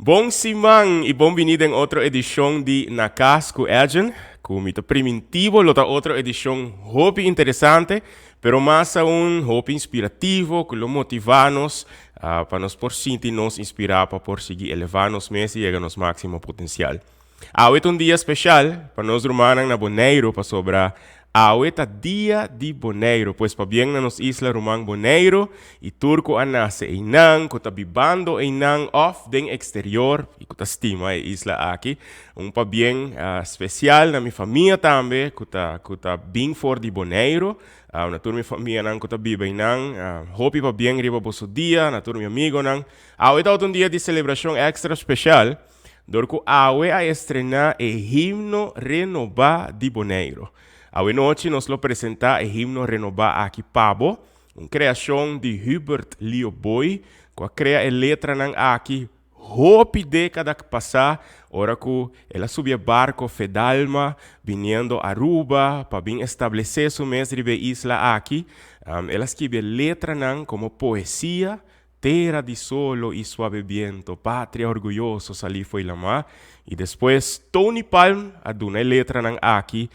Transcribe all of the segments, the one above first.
Bon siman y bon bini den otro edicion di Na Cas cu Edjean, cu mi ta priminti bo lo ta otro edicion hopi interesante, pero mas aun hopi inspirativo cu lo motiva nos pa nos por sinti nos inspira pa por sigui eleva nos mes y yega nos maximo potencial. Awe ta un dia special pa nos rumannan na Boneiru pasobra awe ta Dia di Boneiru. Pues pabien na nos isla ruman Boneiru y tur cu a nace eynan, cu ta bibando eynan of den exterior y cu ta stima e isla aki. Un pabien special na mi famia tambe cu ta cu ta bin for di Boneiru. Na tur mi famianan cu ta biba eynan, hopi pabien riba boso dia, na tur mi amigonan. Awe ta otro un dia di celebracion extra special. Dor ku awe a estrená e himno renobá di Boneiru. Awe nochi nos lo presentá e himno renobá aki pa bo, un kreashon di Hubert Lio Booi ku a krea e letranan aki hopi dékada pasá ora ku el a subi e barko Fedalma biniendo Aruba pa bin establesé su mes riba e isla aki. El a skibi e letranan komo poesia Tera di solo i suave biento, patria orguyoso salí fo'i lamá. I despues Tony Palm a duna e letranan aki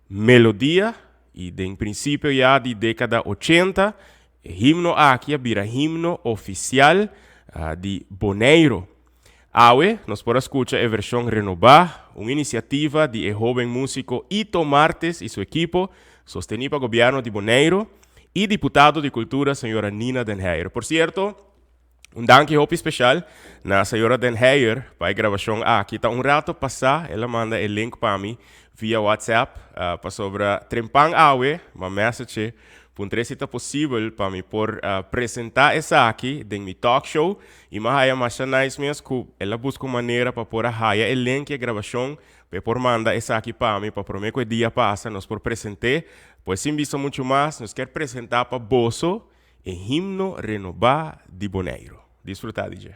melodia i den prinsipio ya di dékada ochenta e himno aki a bira himno ofisial di Boneiru. Awe nos por a skucha e vershon renobá, un inisiativa di e hóben músiko Ito Martes i su ekipo, sostení pa gobièrnu di Boneiru i diputado di kultura señora Nina den Heyer. Por sierto, un danki hopi speshal na señora den Heyer pa e grabashon aki. Ta un rato pasá el a manda e link pa mi via WhatsApp pasobra trempan awe m'a message puntr'é si ta posibel pa mi por presentá esaki den mi talkshow. I m'a haya masha nice mes ku el a buska un manera pa por a haya e link e grabashon pa e por manda esaki pa mi pa promé ku e dia pasa nos por present'é. Pues sin bisa muchu mas nos kier presentá pa boso e himno renobá di Boneiru. Disfrutá di dje.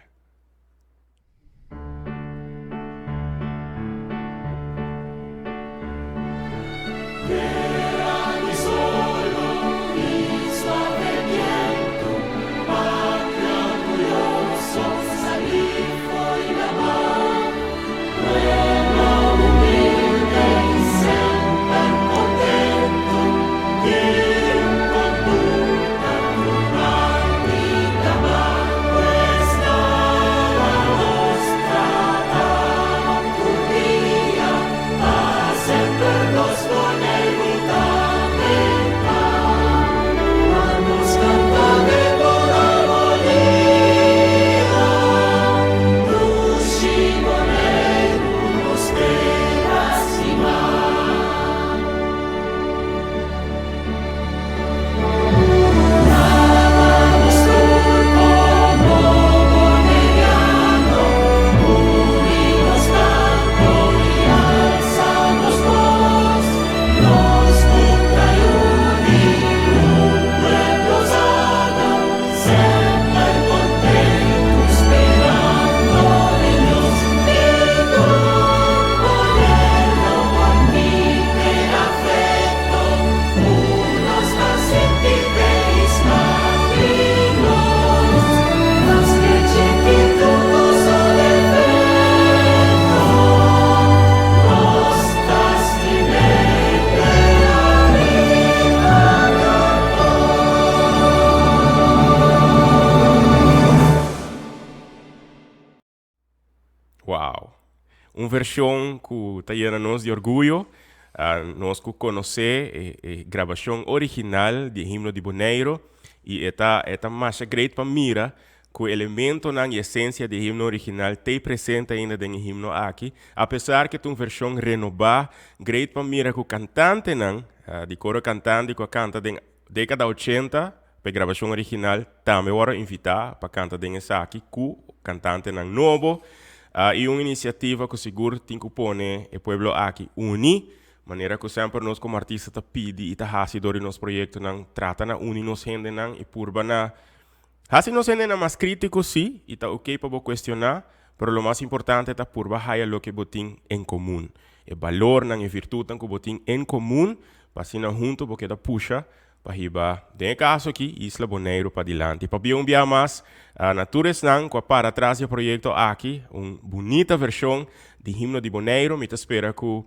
Wow! Un version cu ta yena nos di orguyo. Nos cu conoce e grabacion original di e himno di Boneiro y e ta e ta masha great pa mira cu elementonan y esencia di e himno original t'ey presente ainda den e himno aki. A pesar cu e ta un version renoba, great pa mira cu cantantenan di coro cantante cu a canta den Dékada ochenta, pa e grabashon original tambe wòrdu invitá pa kanta den esaki ku kantantenan nobo i un inisiativa ku sigur tin ku pone e pueblo aki uni, manera ku semper nos komo artista ta pidi i ta hasi dor di nos proyektonan, trata na uni nos hendenan i purba na hasi nos hendenan mas krítiko, sí, i ta oke pa bo kuestioná, pero lo mas importante ta purba haya loke bo tin en komun, e balornan, e virtutnan ku bo tin en komun, Pa asina hunto bo keda pusha Pa hiba, den e kaso aki, Isla Boneiru padilanti. Pabia un bia mas na tur esnan ku a para tras di e proyekto aki, un bunita vershon di Himno di Boneiru. Mi ta spera ku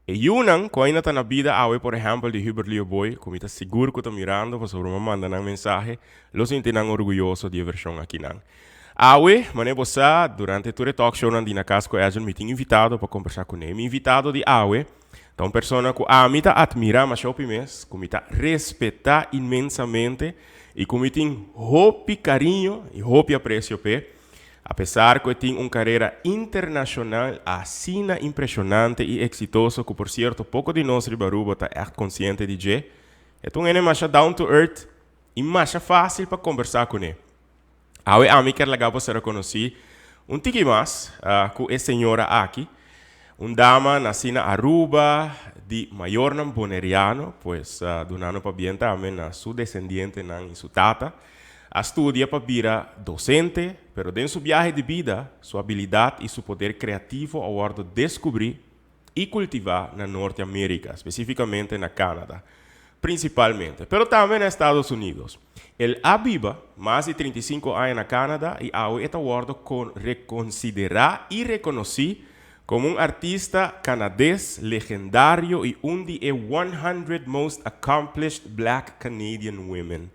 e yunan ku ainda ta na bida awe, por ehèmpel di Hubert Leo Booi, ku mi ta sigur ku ta mirando pasobra mi a manda nan mensahe, lo sinti nan orguyoso di e vershon akinan. Awe, manera bo sa, durante tur e talkshownan di Na Cas ku Edjean mi tin invitado pa kombersá kuné. Mi invitado di awe Ta un persona ku ami ta atmirá masha hopi mes, ku mi ta respetá inmensamente i ku mi tin hopi kariño i hopi apresio p'e. Apesar ku e tin un karera internashonal asina impreshonante i eksitoso ku por sierto poko di nos riba Aruba ta ègt konsiente di dje, e ta un hende masha down to earth i masha fásil pa kombersá kuné. Awe ami kier laga bo ser konosí un tiki mas ku e señora aki, un dama nasí na Aruba di mayornan boneriano, pues dunando pabien tambe na su desendientenan i su tata. A studia pa bira dosente, pero den su biahe di bida su abilidat i su poder kreativo a wòrdu deskubrí i kultivá na Norte Amerika, spesífikamente na Canada, prinsipalmente, pero tambe na Estados Unidos. El a biba mas di 35 aña na Canada i awe e ta wòrdu rekonsiderá i rekonosí komo un artista kanades legendario i un di e 100 Most Accomplished Black Canadian Women.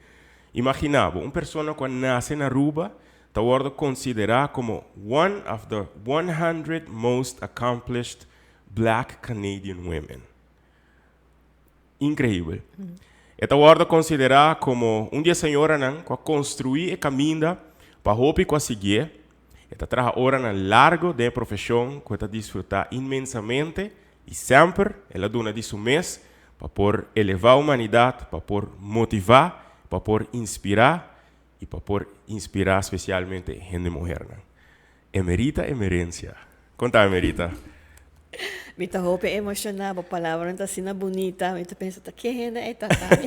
Imaginá bo, un persona ku a nase na Aruba ta wòrdu konsiderá komo one of the 100 most accomplished Black Canadian women. Inkreibel. E ta wòrdu konsiderá komo un di e señoranan ku a konstruí e kaminda pa hopi ku a siguié. E ta traha oranan largu den e profeshon ku e ta disfrutá inmensamente i semper el a duna di su mes pa por elevá humanidat, pa por motivá, pa por inspirá i pa por inspirá spesialmente hende muhernan. Emerita Emerencia. Kon ta Emerita? Mi ta hopi emoshoná, bo palabranan ta asina bunita, mi ta pensa ta ke hende ei ta ta mi.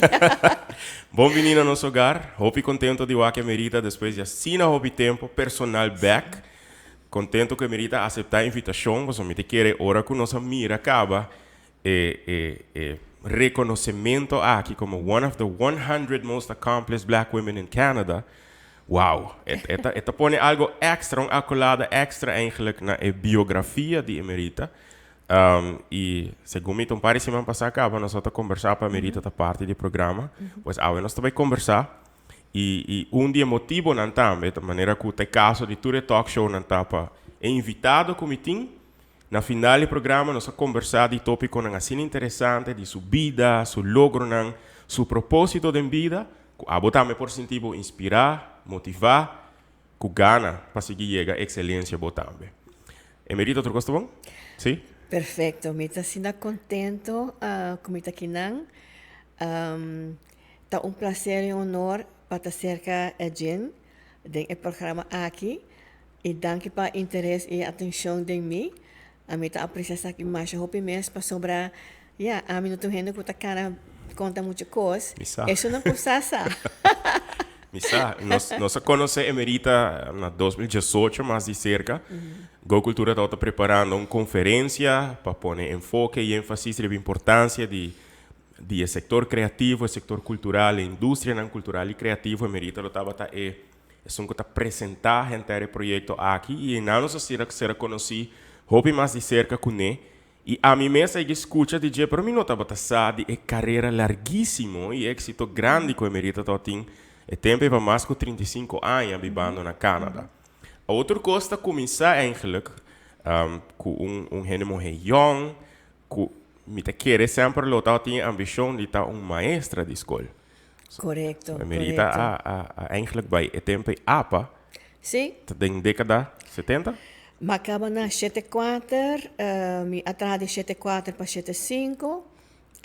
Bon bini na nos hogar, hopi kontento di wak Emerita despues di asina hopi tempo personal bek. Kontento ku Emerita a aseptá e invitashon, pasobra mi ta kere ora ku nos a mira kaba E e e reconocemento aki como one of the 100 most accomplished black women in Canada, wow, e e ta e ta pone algo extra, un accolada extra eigenlijk na e biografia di Emerita. Y segun mi ta un par di siman pasa caba nos a ta conversa pa Emerita ta parti di e programa, pues awe nos ta bay conversa y y un di e motibonan tambe ta manera cu ta e caso di tur e talkshownan ta pa e invitado cu mi tin. Na final di programa nos a kombersá di tópikonan asina interesante di su bida, su logronan, su propósito den bida, ku abo tambe por sinti bo inspirá, motivá, ku gana pa sigui yega ekselensia bo tambe. Emerita tur kos ta bon? Sí? Perfecto, mi ta asina contento cu mi ta akinan. Ta un placer y honor pa ta cerca Edjean den e programa aki. I danki pa interes i atencion den mi. Ami ta aprecia esaki masha hopi mes pasobra, ya, ami no ta un hende cu ta cana conta mucho cos. Mi sa. Esun no por sa sa. Mi sa. Nos, nos a conoce Emerita na 2018 mas di cerca. Go Cultura tabata preparando un conferencia pa pone enfoke y enfasis riba importancia di di e sector creativo, e sector cultural, e industrianan cultural y creativo. Emerita lo tabata e Esun ku ta presentá henter e proyekto aki i einan nos a sera sera konosí hopi mas di serka kuné i ami mes a yega skucha di dje pero mi no tabata sa di e karera largísimo i éksito grandi ku Emerita tabatin e tempu ei pa mas ku 35 aña bibando na Canada. Awor tur kos ta kuminsá eigenlijk ku un un hende muhé yòn ku mi ta kere semper lo tabatin e ambishon di ta un maestra di skol. Correcto, Emerita correcto. a, a, a eigenlijk bai e tempo ei apa. Sí. Ta den década 70? M'a caba na shete kuater, mi a traha di shete kuater pa shete sinku,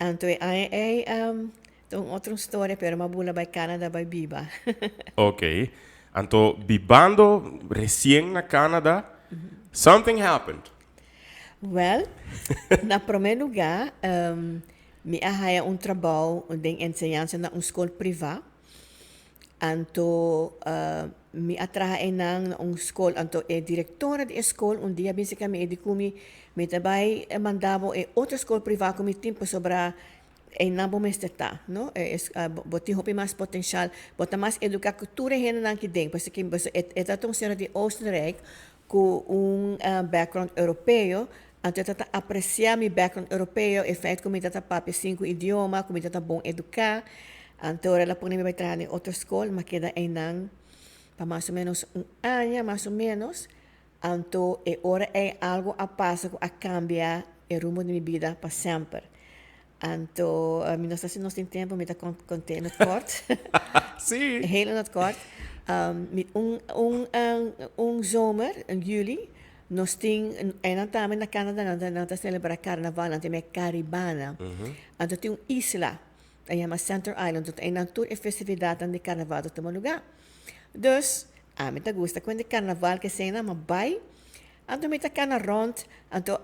anto e aña ei ta un otro storia pero m'a bula bai Canada bai biba. Ok. Anto bibando recien na Canada, something happened. Well, na prome lugar, Mi a haya un trabou den enseñansa na un skol privá. Anto mi a traha einan na un skol. Anto e direktora di e skol un dia a bisa ku mi, e di ku mi, mi ta bai manda bo e otro skol privá ku mi tin pasobra Einan bo mester ta, no? Bo tin hopi mas potencial, bo ta mas educa cu tur e hendenan aki den. Pasobra e ta un señora di Oostenrijk cu un background europeo, anto e ta ta aprecia mi background europeo, e feit cu mi ta ta papia cinco idioma, cu mi ta ta bon educa. Anto ora el a pone mi bai traha den otro scol, mi a keda einan pa mas o menos un aña, mas o menos. Anto e ora ei algo a pasa ku a kambia e rumbo di mi bida pa semper. Anto mi no sa si nos tin tempu, mi ta kont'é in het kort. Sí. Heel in het kort. Mi un un un zomer, in juli, nos tin, einan tambe na Canada nan ta nan ta selebrá karnaval, nan ta yama e Caribana. Anto tin un isla, ta yama Center Island, anto einan tur e festividatnan di karnaval ta tuma lugá. Dus, Ami ta gusta kuende karnaval ke esena ma bai anto mi ta kana rònt anto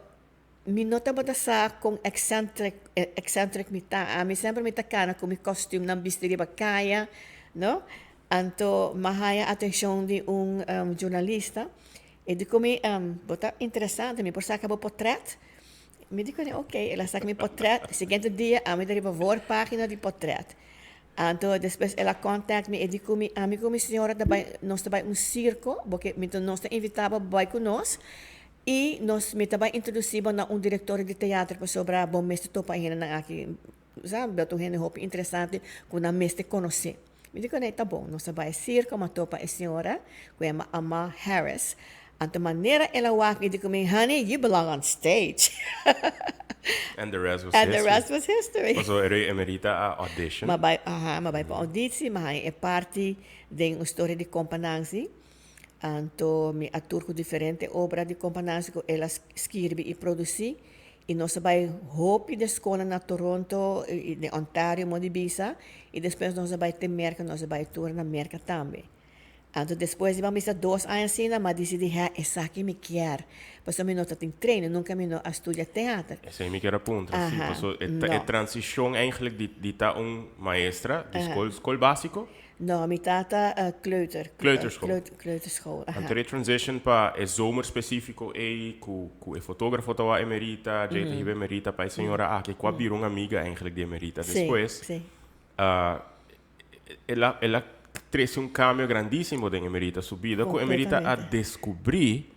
mi no tabata sa kon eccentric eccentric mi ta ami semper mi ta kana ku mi kòstumnan bisti riba kaya no anto mi a haya atenshon di un journalista e di ku mi bo ta interesante mi por saka bo potrèt mi di kuné ok el a saka mi potrèt siguiente dia ami ta riba voorpagina di potrèt. Anto despues el a contact mi, e di cu mi, ami cu mi señora ta bay, nos ta bay un circo, bo ke, mi ta, nos ta invita bo bay cu nos, y nos, mi ta bay introduci bo na un director di teatro pasobra bo mester topa e hendenan aki, sa, bo ta un hende hopi interesante cu nan mester conoce. Mi di cu ne, ta bon, nos a bay e circo, mi a topa e señora cu yama Ama Harris, Anto manera el a wak mi di ku mi, Honey, you belong on stage. And the rest was And the history. rest was history. Paso e rei Emerita a audition. M'a bai, aha, m'a bai pa auditie, m'a haña e parti den un storia di Kompa Nanzi. Anto mi a tur ku diferente obra di Kompa Nanzi ku el a skirbi i produsí. I nos a bai hopi den skolnan na Toronto i den Ontario, modo di bisa. I despues nos a bai te Merka, nos a bai tur na Merka tambe. Anto despues di ban bisa dos aña asina, m'a dicidi, hé, esaki mi kier. Pasobra mi no ta tin training, nunca mi no a studia teater. Esei mi kier a puntra, si. Aha, Paso e no. e transicion eigenlijk di di ta un maestra di scol, scol basico? No, mi tata kleuter. Kleuterschool. Kleuterschool, aha. Anto e transition pa e zomer specifico ei cu cu e fotografo tawa Emerita, djei ta hiba Emerita pa e señora aki cu a bira un amiga eigenlijk di Emerita Si, despues. si. El a el a trece un cambio grandísimo den Emerita su vida cu Emerita a descubrí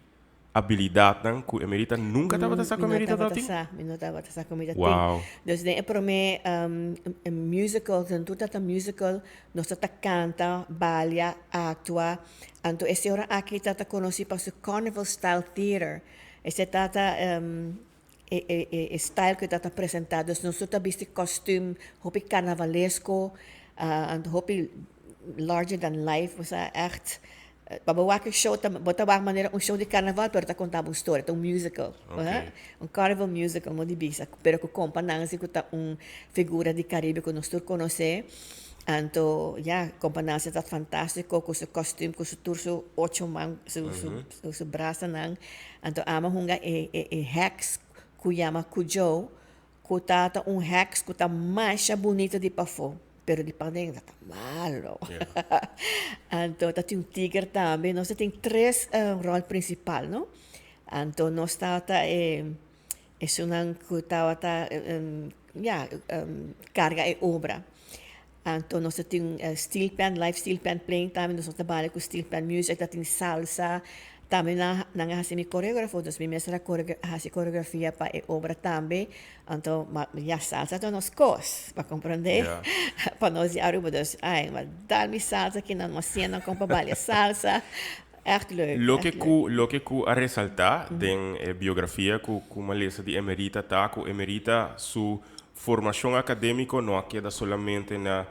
habilidadnan cu Emerita nunca tabata sa cu Emerita tabatin. Mi no tabata sa, mi no tabata sa cu Emerita tin. Wow. Dus den e prome musical, den tur tata musical, nos tata canta, balia, actua. Anto e señora aki tata conoci pa su carnival style theater. Esei tata e style ku e ta ta presentá. Dus nos tur ta bisti kòstüm hopi karnavalesko, anto hopi larger than life, bo sa ègt pa bo wak e show ta bo ta wak manera un show di karnaval pero ta konta bo un storia, ta un musical, un carnival musical mo di bisa, pero ku Kompa Nanzi ku ta un figura di Karibe ku nos tur konosé, anto ya Kompa Nanzi ta fantástiko ku su kòstüm ku su tur su ocho man su su brasanan. Anto ama hunga e e e heks ku yama Cujo, ku ta ta un heks ku ta masha bunita di pafó, pero di paden ta ta malo. Anto ta tin un tiger tambe, nos ta tin tres ròl prinsipal, no? Anto nos tabata e esunnan ku tabata ya karga e obra. Anto nos ta tin steel pan, live steel pan playing tambe, nos ta bali ku steel pan music, ta tin salsa, tambe nan nan a hasi mi koreografo, dus mi mester a hasi koreografia pa e obra tambe, anto ma ya salsa ta nos kos, bo a komprende? Pa nos di Aruba, dus ai mi a dal mi salsa kinan, mi a siña nan kon pa balia salsa, ègt leuk, Loke ègt leuk. ku loke ku a resaltá den e biografia ku ku mi a lesa di Emerita ta ku Emerita su Formacion academico no a keda solamente na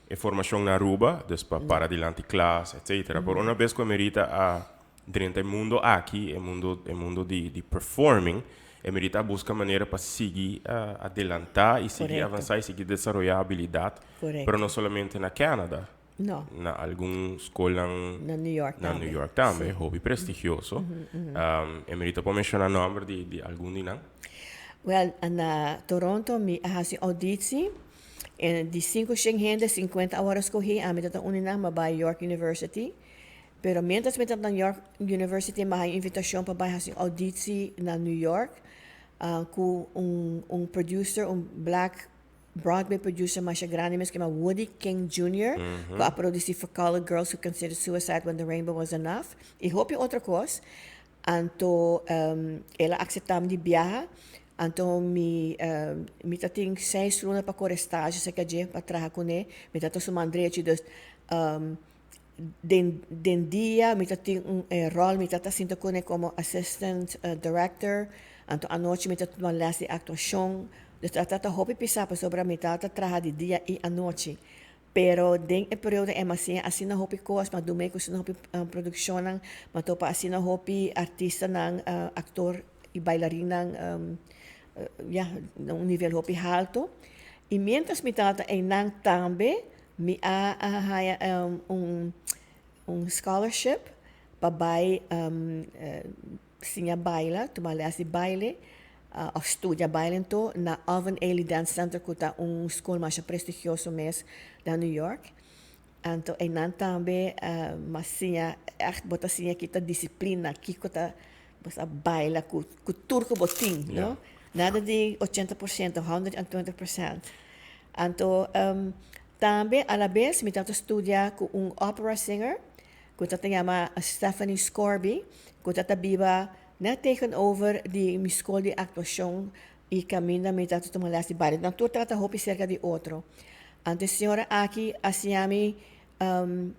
e formacion na Aruba, dus pa para dilanti klas, etcetera. Pero una bes cu Emerita a drenta e mundo aki, e mundo, e mundo di, di performing, Emerita a busca manera pa sigui adelanta y sigui avansa y sigui desaroya habilidad, pero no solamente na Canada, No. na algun scolnan Na New York na tambe. New York tambe, Sí. hopi prestigioso. Emerita por menciona nomber di, di algun di nan? Wel, na Toronto mi a haci auditie en di cinco shen hende, cincuenta a worde scogi, ami ta ta un di nan, mi a bay York University. Pero mientras mi tabata na York University mi a haya invitacion pa bay haci auditie na New York cu un, un producer, un black. Broadway producer masha grandi mes ku yama Woody King Junior ku a produsí For Colored Girls Who Considered Suicide When the Rainbow Was Enough i hopi otro kos. Anto el a akseptá mi di biaha. Anto mi mi ta tin seis luna pa kore stage serka dje pa traha kuné. Mi ta ta su man drechi dus Den den dia mi ta tin un e rol mi ta ta sinta cune como assistant director, anto anochi mi ta tuma les di actuacion, dus ta ta hopi pisa pasobra mi ta ta traha di dia y anochi. Pero den e periodo ey mi a siña asina hopi cos, mi a duna cu asina hopi produccionnan, mi a topa asina hopi artistanan, actor y bailarinnan ya na un nivel hopi halto. Y mientras mi tabata eynan tambe Mi a haña un un scholarship pa bai siña baila, tuma les di baile of studia baile anto na Alvin Ailey Dance Center ku ta un skol masha prestigioso mes na New York. Anto einan tambe mi a siña ègt bo ta siña kita disiplina, kiko ta bo sa baila ku tur ku bo tin, no? Nada di 80%, 120%. Anto tambe alabes mi tabata studia ku un opera singer ku ta ta yama Stephanie Scorby ku ta ta biba net tegenover di mi skol di aktuashon i kaminda mi tabata tuma les di baile. Nan tur tabata hopi serka di otro. Anto e señora aki a siña mi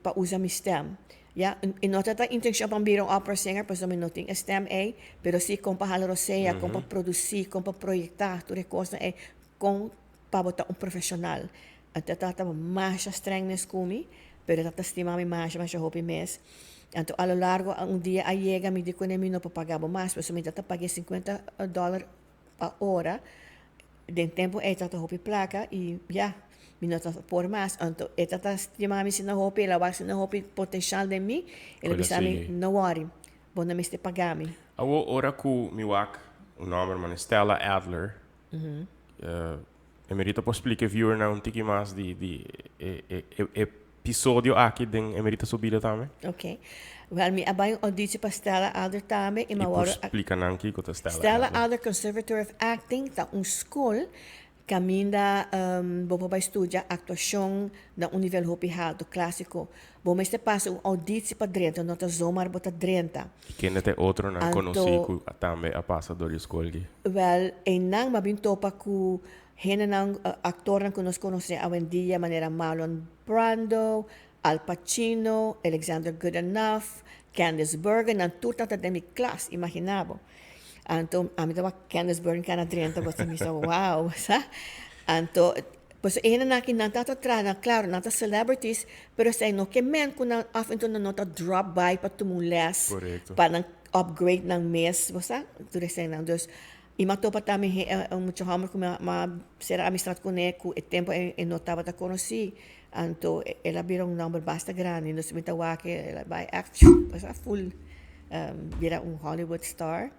pa usa mi stem. Ya, e no ta ta intencion pa mi bira un opera singer pasobra mi no tin e stem ei, pero si kon pa hala rosea, kon pa produci, kon pa proyecta, tur e kosnan ei, kon pa bo ta un profesional. Anto e tata masha streng mes ku mi, pero e tata stima mi masha masha hopi mes. Anto a lo largo un dia a yega mi di kuné mi no por paga bo mas, pasobra mi tata pag'é 50 dollar pa ora. Den tempu ei tata hopi plaka i ya, mi no ta por mas. Anto e tata stima mi asina hopi, el a wak asina hopi potenshal den mi, el a bisa mi, no worry, bo no mester paga mi. Awor ora ku mi wak un nòmber manera Stella Adler, Emerita por splika e viewernan un tiki mas di di e e e episodio aki den Emerita su bida tambe? Ok. Wel, mi a bai un auditie pa Stella Adler tambe i mi a wòrdu. I por splika nan kiko ta Stella Adler? Stella Adler Conservatory of Acting ta un skol kaminda bo por bai studia aktuashon na un nivel hopi haltu, klasiko. Bo mester pasa un auditie pa drenta, no ta zomaar bo ta drenta. I kende ta e otronan konosí ku tambe a pasa dor di skol ki? Wèl, einan mi a bin topa ku hendenan, aktornan ku nos konosé awendia manera Marlon Brando, Al Pacino, Alexander Goodenough, Candice Bergen, nan tur tabata den mi klas, imaginá bo. Anto ami ta wak Candice Bergen kana drenta bo ta bisa wow, sa. Anto pasobra e hendenan aki nan tabata traha, nan klaro nan ta celebrities, pero esei no ke men ku nan af en toe nan no ta drop by pa tuma un les, pa nan upgrade nan mes, bo sa, tur eseinan. Dus i mi a topa tambe un mucha hòmber ku mi a sera amistad kuné ku e tempu ei e no tabata konosí, anto el a bira un nòmber basta grandi, dus mi ta wak el a bai ègt bo sa ful bira un Hollywood star.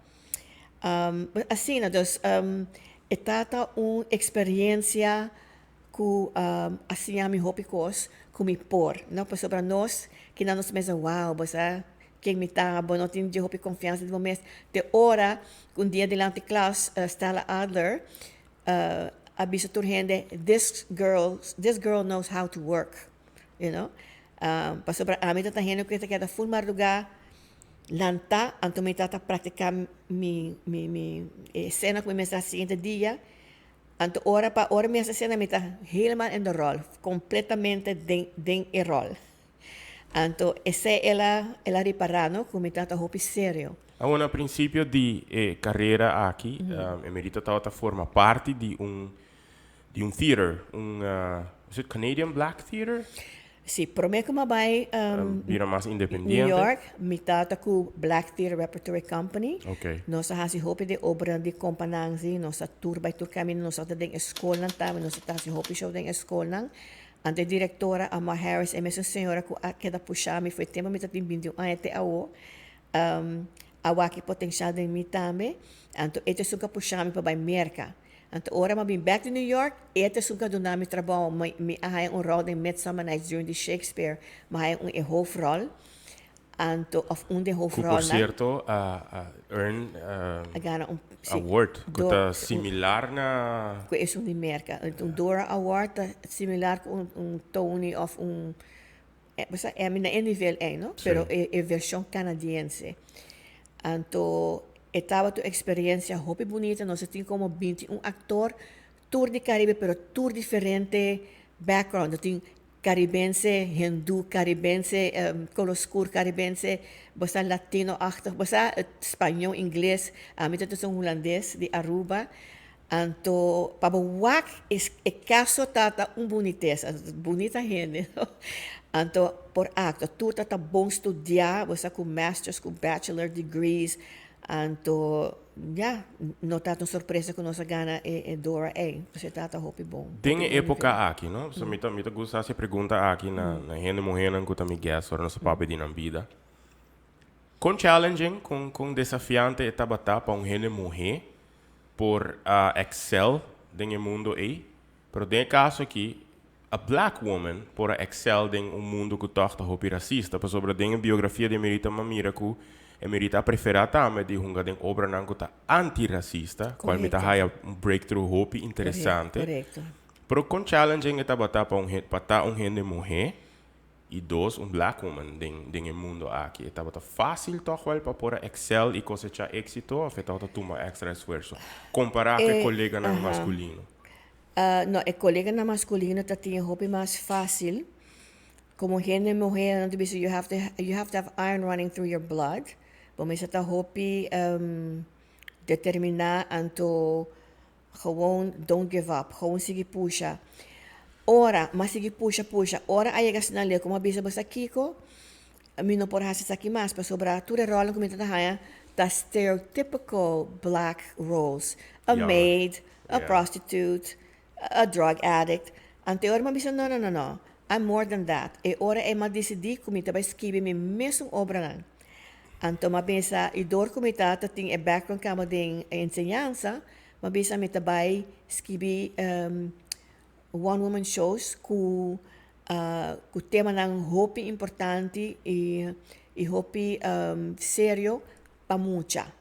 Asina dus e tata un eksperensia ku a siña mi hopi kos ku mi por, no, pasobra nos kinan nos mester wow bo sa ken mi ta, bo no tin dje hopi konfiansa den bo mes, te ora ku un dia dilanti klas Stella Adler a bisa tur hende this girl, this girl knows how to work, you know, pasobra ami ta ta hende ku ta keda ful mardugá lanta, anto mi ta ta praktiká mi mi mi esena ku mi mester hasi siguiente dia. Anto ora pa ora mi hasi asina mi ta helemaal in de rol, completamente den den e rol. Anto esei el a el a ripara no cu mi tata hopi serio. Awor na principio di e carera aki Emerita tabata forma parti di un di un theater, un is it Canadian Black Theater? Si, prome ku mi a bai Bira mas independiente. New York, mi tata ku Black Theatre Repertory Company. Nos a hasi hopi di obranan di Kompa Nanzi, nos a tur bai tur kaminda, nos a ta den e skolnan tambe, nos a ta hasi hopi show den e skolnan. Anto e direktora, Amar Harris, e mesun señora ku a keda pusha mi for e tempu mi ta tin 21 aña te awo, a wak e potenshal den mi tambe. Anto e ta esun ku a pusha mi pa bai Merka. Anto ora mi a bin bek di New York, e ta esun ku a duna mi trabou. Mi a haña un ròl den Midsummer Night's Dream di Shakespeare. Mi a haña un e hoofdròl. Anto of un den Ku por hoofdrolnan. sierto a a earn A gana un si award ku do ta similar na. Ku esun di Merka. Un Dora Award ta similar ku un un Tony of un bo sa Emmy na e nivel ei no pero e e vershon kanadiense. Anto e tabata un eksperensia hopi bunita nos a tin komo 21 aktor tur di Karibe pero tur diferente background. No tin Karibense, hindú karibense, kolo skur karibense, bo sa latino-achtig, bo sa spañó, ingles, ami ta tussen hulandes di Aruba. Anto pa bo wak e kaso ta ta un bunitesa, bunita hende no. Anto por akto tur ta ta bon studiá, bo sa ku masters, ku bachelor degrees, anto Ya, no ta un sorpresa ku nos a gana e Dora ei, pasobra e tata hopi bon. Den e epoka aki, no? So mi ta mi ta gusta hasi e pregunta aki na na hende muhénan ku ta mi guest ora nos ta papia di nan bida. Kon challenging, kon kon desafiante e tabata pa un hende muhé por a excel den e mundo ei? Pero den e kaso aki, a black woman por a excel den un mundo ku tòg ta hopi rasista, pasobra den e biografia di Emerita m'a mira ku Emerita a preferá tambe di hunga den obranan ku ta anti-rasista, kual mi ta haya un breakthrough hopi interesante. Pero kon challenging e tabata pa un pa ta un hende muhé i dos un black woman den den e mundo aki? E tabata fásil tòg wèl pa por a excel i kosechá éksito òf e tabata tuma èkstra esfuerso kompará ku e koleganan maskulino? No, e koleganan maskulino ta tin e hopi mas fásil. Komo hende muhé nan ta bisa you have to you have to have iron running through your blood. Bo mester ta hopi determiná anto gewoon don't give up, gewoon sigui pusha. Ora m'a sigui pusha pusha, ora a yega asina leu ku m'a bisa bo sa kiko? Mi no por hasi esaki mas pasobra tur e rolnan ku mi ta ta haña ta stereotypical black roles, a maid, a prostitute, a drug addict. Anto e ora mi a bisa no no no no, I'm more than that. E ora ei mi a disidí ku mi ta bai skibi mi mesun obranan. Anto mi a pensa i dor ku mi ta ta tin e background kaba den enseñansa, mi a bisa mi ta bai skibi one woman shows ku ku temanan hopi importante i i hopi serio pa mucha.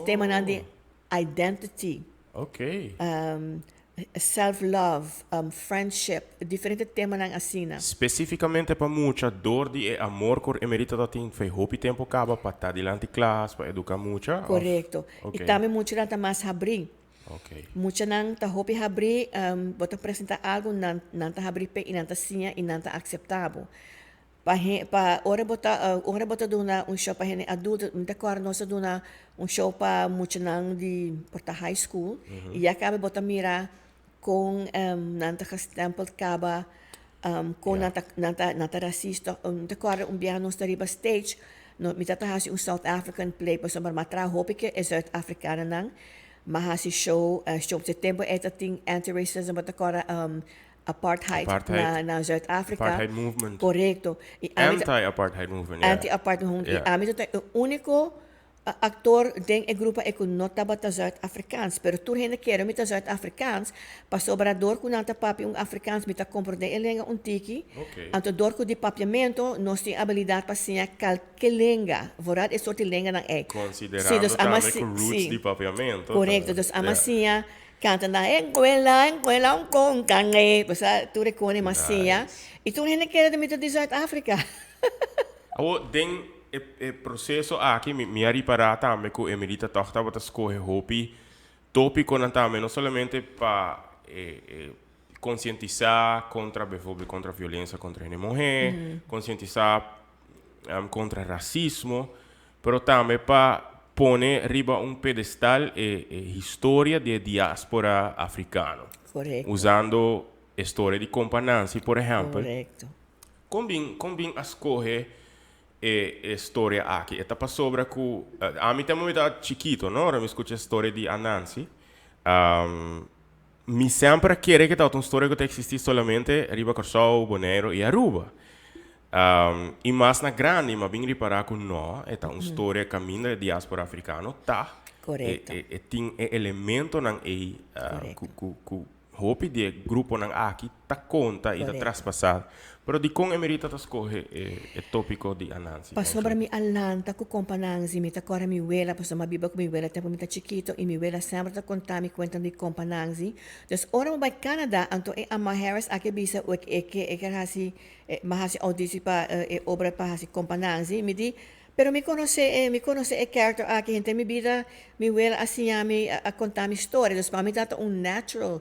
Temanan di identity, self love, friendship, diferente temanan asina. Specificamente pa mucha dor di e amor cu Emerita ta tin fe hopi tempo caba pa ta dilanti klas, pa educa mucha? Corecto. I tambe muchanan ta mas habri. Muchanan ta hopi habrí, bo ta presentá algu, nan nan ta habrí p'e i nan ta siña i nan ta akseptá bo. Pa he pa ora bo ta ora bo ta duna un show pa hende adulto, mi ta kòrda nos a duna un show pa muchanan di por ta high school i ya kaba bo ta mira kon nan ta gestempeld kaba, kon nan ta nan ta nan ta rasista. Mi ta kòrda un biaha nos ta riba stage, no mi ta ta hasi un South African play pasobra mi a traha hopi ke e Zuid Afrikanonan. M'a hasi show, show p'e tempo ei ta tin anti-racism, bo ta kòrda apartheid na na Zuid Afrika. Apartheid movement. Korekto. I ami ta. Anti-apartheid movement, ya. Anti-apartheid movement. I ami ta e úniko aktor den e grupo ei ku no tabata Zuid Afrikaans. Pero tur hende kere mi ta Zuid Afrikaans, pasobra dor ku nan ta papia un Afrikaans mi ta komprondé e lenga un tiki. Anto dor ku di papiamentu nos tin abilidat pa siña kal. Ke lenga? Vooral e soort di lenganan ei. Considerando tambe cu roots di papiamento. Correcto. Dus ama siña canta na encuela, encuela un con can e. Bo sa tur e con e mas siña. Y tur hende kere di mi ta di Zuid Afrika. Awor den e proceso aki mi a ripara tambe cu Emelita toch tabata scoge hopi topiconan tambe no solamente pa e Konsientisá kontra bijvoorbeeld kontra violensia kontra hende muhé, konsientisá kontra rasismo, pero tambe pa pone riba un pedestal e e historia di e diaspora afrikano. Korekto. Usando e storia di Kompa Nancy por ehèmpel. Korekto. Kon bin kon bin a skohe e e storia aki? E ta pasobra ku ami tempu mi ta chikito no ora mi skucha e storia di Anansi. Mi semper a kere ku tabata un storia ku ta eksistí solamente riba Kòrsou, Boneiru i Aruba. I mas na grandi mi a bin ripará ku nò, e ta un storia kaminda e diáspora afrikano ta. Korekto. E tin e elementonan ei ku ku ku. Hopi di e gruponan aki ta konta i ta traspasá. Pero dikon Emerita ta skohe e tópiko di Anansi? Pasobra mi a lanta ku kompa Nansi, mi ta kòrda mi wela, pasobra mi a biba ku mi wela tempu mi ta chikito i mi wela semper ta konta mi kuentan di kompa Nansi. Dus ora mi bai Canada, anto e Amma Harris aki a bisa ku e ke e ker hasi, mi a hasi oudisi pa e obra pa hasi kompa Nansi. Mi di, pero mi konosé e, mi konosé e character aki, henter mi bida mi wela a siña mi, a konta mi storia. Dus pa mi tabata un natural.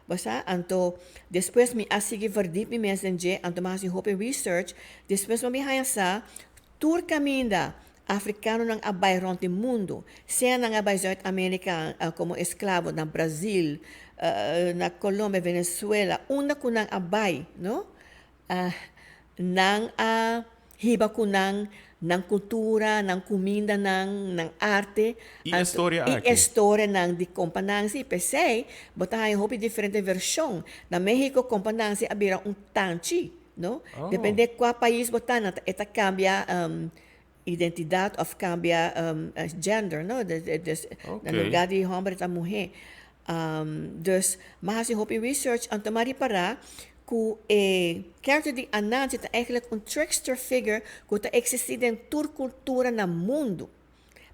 Bo sa? Anto, despues mi a sigui verdiep mi mes den dje, anto mi a hasi hopi research. Despues mi a haña sa, tur kaminda afrikanonan a bai rònt di mundu, sea nan a bai Zuid Amerika komo esklabo, na Brazil, na Colombia, Venezuela, unda ku nan a bai, no? Nan a hiba ku nan nan kultura, nan kumindanan, nan arte. I e storia aki. I e storianan di Kompa Nanzi. P'esei bo ta haña hopi diferente vershon. Na Mexico Kompa Nanzi a bira un tanchi, no? Depende kua pais bo ta, nan ta e ta kambia identidat òf kambia gender, no? Dus na lugá di hòmber e ta muhé. Dus mi a hasi hopi research anto mi a ripará ku e character di Anansi ta eigenlijk un trickster figure ku ta eksistí den tur kultura na mundu.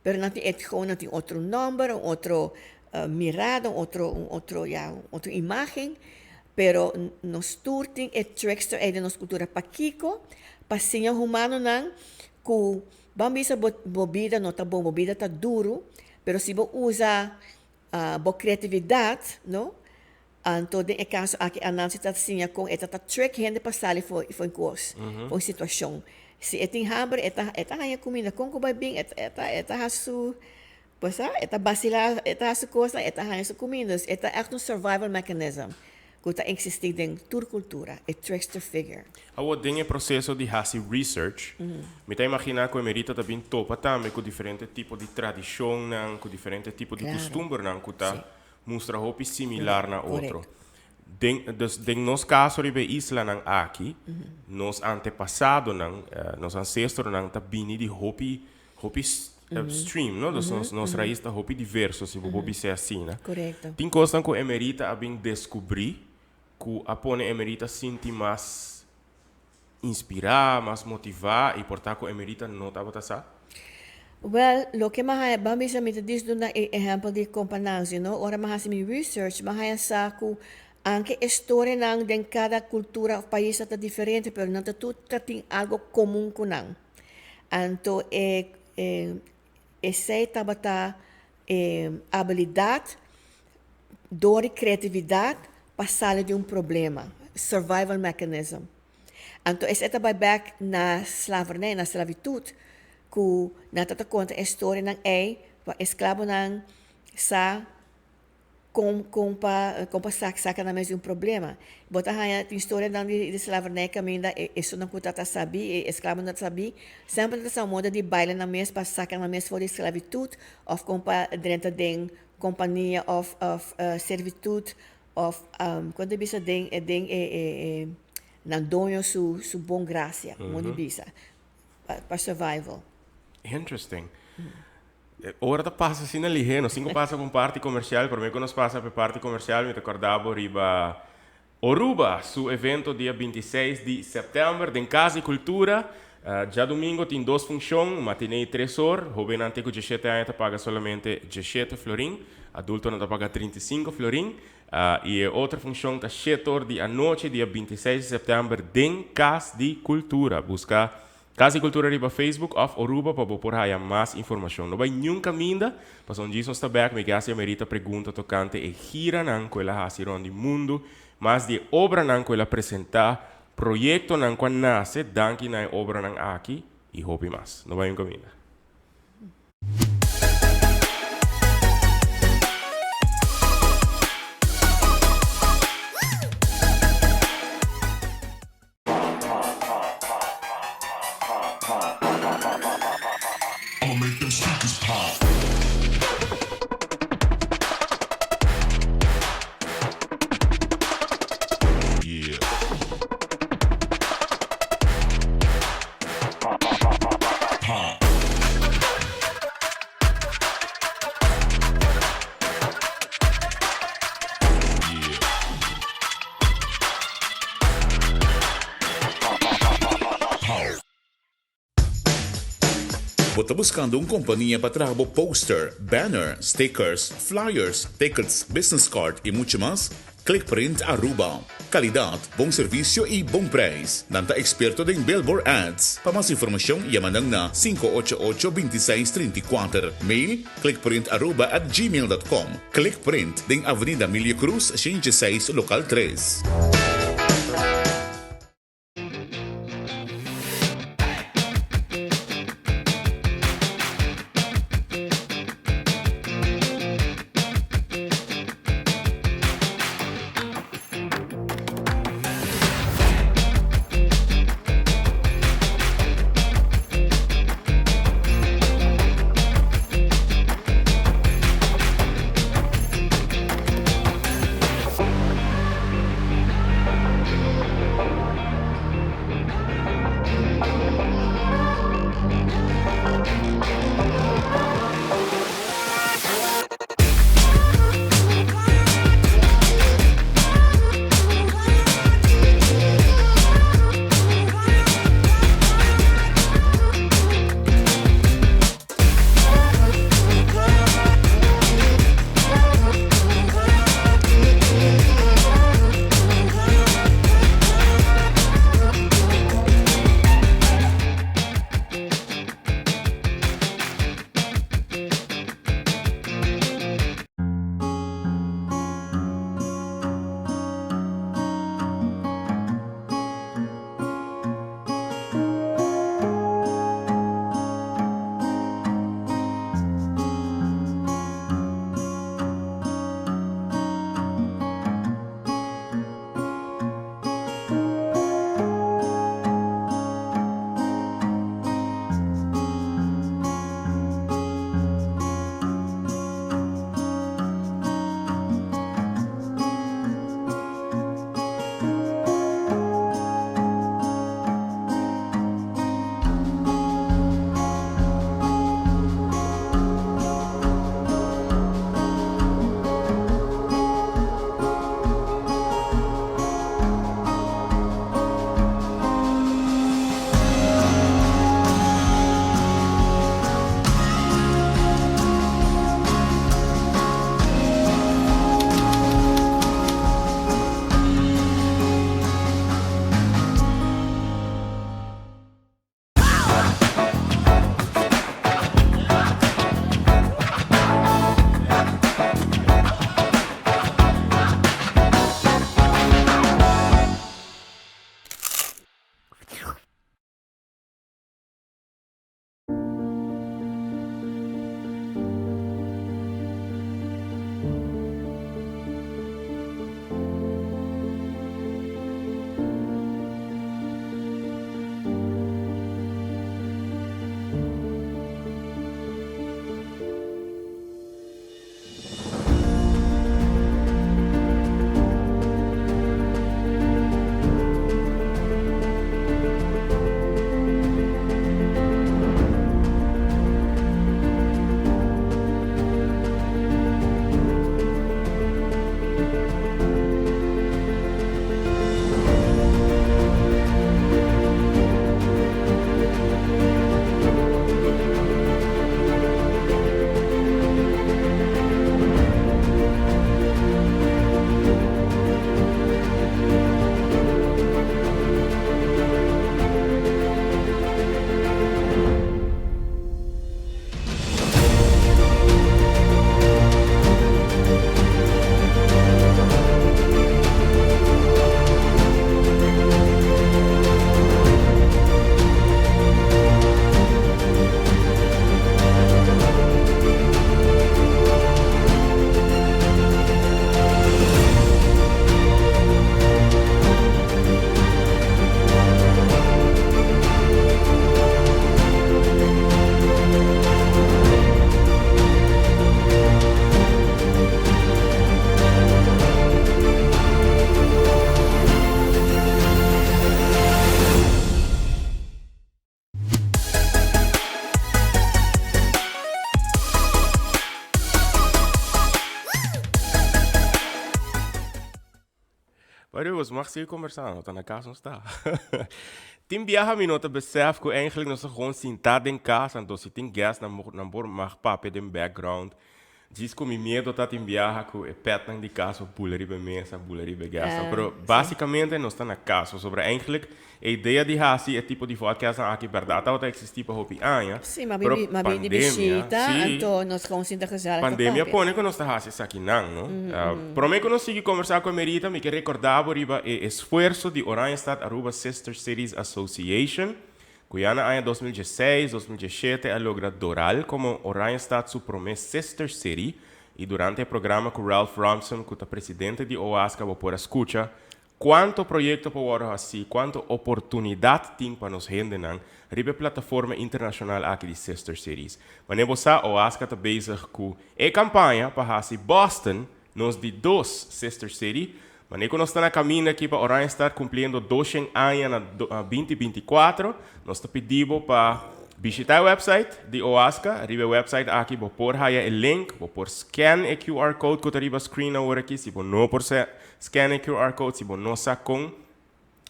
Pero nan tin e gewoon nan tin otro nòmber, un otro mirada, un otro un otro ya un otro imágen. Pero nos tur tin e trickster ei den nos kultura. Pakiko? Pa siña humanonan ku ban bisa bo bo bida no ta bon, bo bida ta duru, pero si bo usa Bo kreatividat, no? Anto den e kaso aki Anansi ta siña kon e ta ta trick hende pa sali for for un kos, for un situashon. Si e tin hamber e ta e ta haña kuminda. Kon ku bai bin e ta e ta e ta hasi su bo sa e ta basilá e ta hasi su kosnan e ta haña su kuminda. Dus e ta ègt un survival mechanism ku ta eksistí den tur kultura, e trickster figure. Awor den e proseso di hasi research, mi ta imaginá ku Emerita ta bin topa tambe ku diferente tipo di tradishonnan, ku diferente tipo di kustumbernan ku ta mustra hopi similar na otro. Den, dus den nos kaso riba e islanan aki, nos antepasadonan, nos ansestronan ta bini di hopi, hopi stream, no? Dus nos, nos rais ta hopi diverso, si bo por bis'é asina. Tin kosnan ku Emerita a bin deskubrí ku a pone Emerita sinti mas inspirá, mas motivá i por ta ku Emerita no tabata sa? Wèl, loke mi a haña, ban bisa mi ta dis duna e ehèmpel di Kompa Nanzi, no? Ora mi a hasi mi research, mi a haña sa ku anke e storianan den kada kultura òf pais ta diferente, pero nan ta tur ta tin algu komun ku nan. Anto e e esei tabata e abilidat dor di kreatividat pa sali di un problema, survival mechanism. Anto esei ta bai bek na slavernij, na sklavitut, ku nan ta ta konta e storianan ei pa esklabonan sa Kon kon pa kon pa sak saka nan mes di un problema. Bo ta haña tin storianan di di slavernij kaminda e esunnan ku ta ta sabí, e esklabonan ta sabí, semper nan ta sa un moda di baila nan mes pa saka nan mes for di sklavitut òf kon pa drenta den kompania òf òf servitut òf kon ta bisa den den e e e nan doño su su bon grasia, moda di bisa, pa pa survival. Interesting. Ora ta pasa asina lihé, nos tin ku pasa pa un parti komersial. Promé ku nos pasa pa e parti komersial mi ta kòrda bo riba Oruba su evento dia 26 di sèptèmber den Kas di Kultura. Djadumingo tin dos funshon, matiné i tres or. Hóbennan te ku diesshete aña ta paga solamente diesshete florin, adultonan ta paga 35 florin. I e otro funshon ta shete or di anochi dia 26 di sèptèmber den Kas di Kultura. Buska Cas di Cultura riba Facebook of Oruba pa bo por haya mas informacion. No bay niun caminda, pasobra un djis nos ta bek, mi gast Yamerita pregunta tocante e giranan cu el a haci rond di mundo, mas di e obranan cu el a presenta, proyectonan cu a nace danki na e obranan aki y hopi mas. No bay niun caminda. Bo ta buscando un compania pa traha bo poster, banner, stickers, flyers, tickets, business card y mucho mas? Clickprint Aruba. Calidad, bon servicio y bon prijs. Nan ta experto den billboard ads. Pa mas informacion yama nan na 588 2634. Mail clickprintaruba@gmail.com. Clickprint den Avenida Emilio Cruz 106 local 3. Boso mag sigui kombersá, no ta na kas nos ta. Tin biaha mi no ta besef ku eigenlijk nos ta gewoon sintá den kas, anto si tin guest nan nan por mag papia den background. Djis ku mi miedo ta tin biaha ku e petnan di kas por bula riba e mesa, bula riba e guestnan. Pero basikamente nos ta na kas, pasobra eigenlijk e idea di hasi e tipo di vodcastnan aki bèrdat tabata eksistí pa hopi aña, Sí, ma pero bibi, ma bini di pandemia, bishita, sí, anto nos gewoon sinta gezellig ta pandemia papia. pone ku nos ta hasi esakinan, no? Promé ku nos sigui kombersá ku Emerita, mi ke rekordá bo riba e esfuerso di Oranjestad Aruba Sister Cities Association, Ku ya na aña 2016, 2017 a logra Doral komo Oranjestad su promé Sister City i durante e programa ku Ralph Romson ku ta presidente di OASCA bo por a skucha kuanto proyekto por wòrdu hasí, kuanto oportunidat tin pa nos hendenan riba e plataforma internashonal aki di Sister Cities. Manera bo sa OASCA ta bezig ku e kampaña pa hasi Boston nos di dos Sister City. Manera ku nos ta na kaminda aki pa Oranjestad kumpliendo doshen aña na 2024, nos ta pidi bo pa bishita e website di OASCA. Riba e website aki bo por haya e link, bo por scan e QR code ku ta riba screen awor aki. Si bo no por scan e QR code, si bo no sa kon,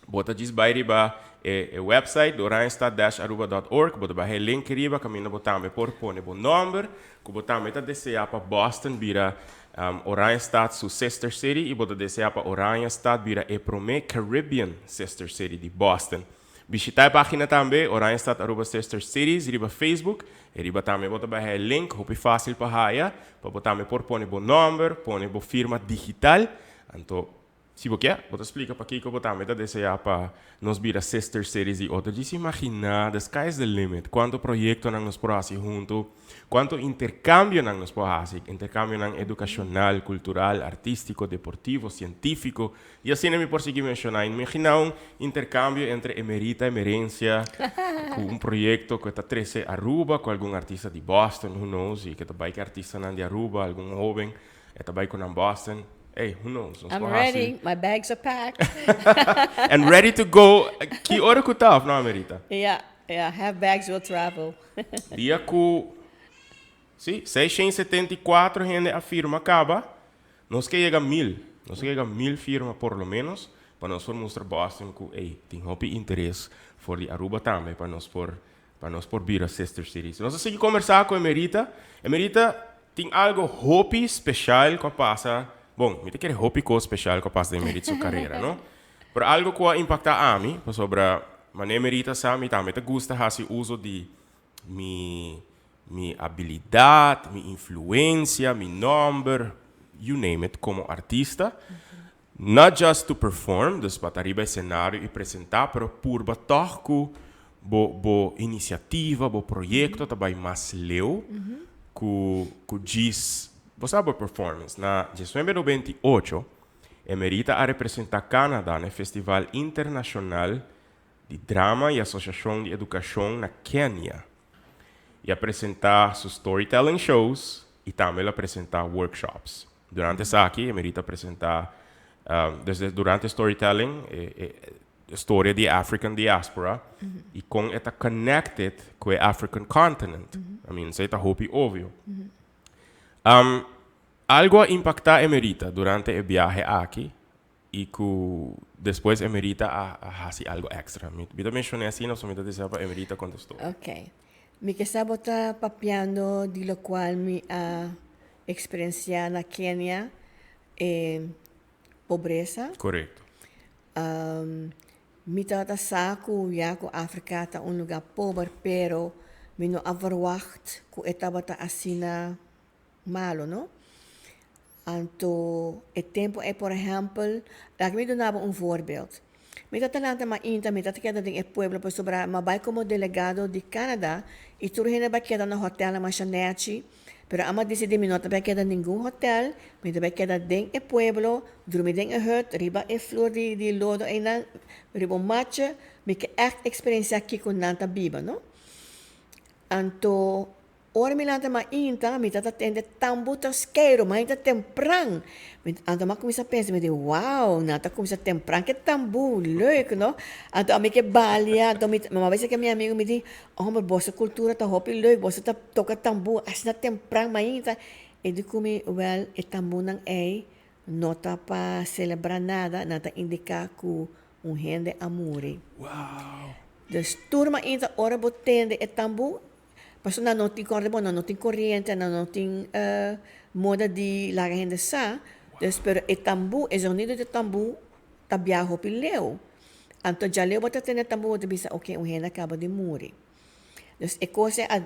Bo ta djis bai riba e e website oranjestad-aruba.org, bo ta baha e link riba kaminda bo tambe por pone bo nòmber ku bo tambe ta deseá pa Boston bira Oranjestad su sister city i bo ta deseá pa Oranjestad bira e promé Caribbean sister city di Boston. Bishitá e página tambe Oranjestad Aruba Sister Cities riba Facebook i riba tambe bo ta baha e link hopi fásil pa haya pa bo tambe por pone bo nòmber, pone bo firma digital anto Si bo kier, bo ta splika pakiko bo tambe ta deseá pa nos bira sister cities di otro. Djis imaginá, the sky is the limit, kuantu proyektonan nos por hasi huntu, kuantu interkambionan nos por hasi, interkambionan edukashonal, kultural, artístiko, deportivo, sientífiko, i asina mi por sigui menshoná. Imaginá un interkambio entre Emerita Emerencia ku un proyekto ku ta trese Aruba ku algun artista di Boston, who knows, i ku ta bai ku e artistanan di Aruba, algun hóben. E ta bai ku nan Boston. Ey, who knows? Nos I'm por hasi. ready, my bags are packed. And ready to go. Ki ora ku ta of no, Amerita? Ja, ja, have bags will travel. Dia ku, si, 674 hende a firma kaba, nos ke yega 1000. Nos ke yega 1000 firma por lo menos, pa nos por mustra Boston ku, ey, tin hopi interes for di Aruba tambe pa nos por Pa nos por bira sister cities. Nos a sigui kombersá ku Emerita. Emerita, tin algo hopi speshal ku a pasa, bon, mi ta kere hopi kos speshal ku a pasa den Emerita su karera, no? Pero algo ku a impaktá ami, pasobra manera Emerita sa, mi tambe ta gusta hasi uso di mi mi abilidat, mi influensia, mi nòmber, you name it, komo artista. Not just to perform, dus pa ta riba escenario y presenta, pero purba toch cu bo bo iniciativa, bo proyecto ta bay mas leu cu cu djis, bo sa bo performance. Na 1998, Emerita a representa Canada na e Festival Internacional di Drama y Asociacion di Educacion na Kenia y a presenta su storytelling shows y tambe el a presenta workshops. Durante esaki Emerita a presenta desde durante storytelling e e storia di e African diaspora y con e ta connected cu e African continent. I mean esey ta hopi obvio. Algo a impacta Emerita durante e biahe aki y cu despues Emerita a haci algo extra. Mi ta menciona asina pasobra mi ta desea pa Emerita conta storia. Ok. Mi ke sa bo ta papiando di locual mi a experiencia na Kenia, e pobresa. Corecto. Mi tabata sa cu ya cu Africa ta un lugar pober, pero mi no a verwacht cu e tabata asina malo, no? Anto e tempu ei, por ehèmpel, laga mi duna bo un voorbeeld. Mi ta talanta mainta, mi ta keda den e pueblo pasobra mi a bai komo delegado di Canada i tur hende bai keda na hotèlnan masha nèchi, pero ami a disidí mi no ta bai keda ningun hotèl, mi ta bai keda den e pueblo, drumi den e hùt, riba e flur di di lodo einan, riba un matje, mi ke ègt eksperensiá kiko nan ta biba, no. Anto Ora mi lanta mainta, mi ta ta tende tambu ta skeiru, mainta tempran. Mi, anto mi a kuminsá pensa, mi di, wow, nan ta kuminsá tempran ku e tambu, leuk, no? Anto ami ke balia, anto mi, mi a bisa ku mi amigu, mi di, homber, boso kultura ta hopi leuk, boso ta toka tambu asina tempran mainta. E di ku mi, wèl, e tambunan ei. No ta pa celebra nada, nan ta indica cu un hende a muri. Wow! Dus tur mainta ora bo tende e tambu, pasobra nan no tin corda bo, nan no tin coriente, nan no tin moda di laga hende sa, dus pero e tambu, e zonido di tambu ta biaha hopi leu. Anto djaleu bo ta tende e tambu bo ta bisa ok un hende a caba di muri. Dus e cos ei a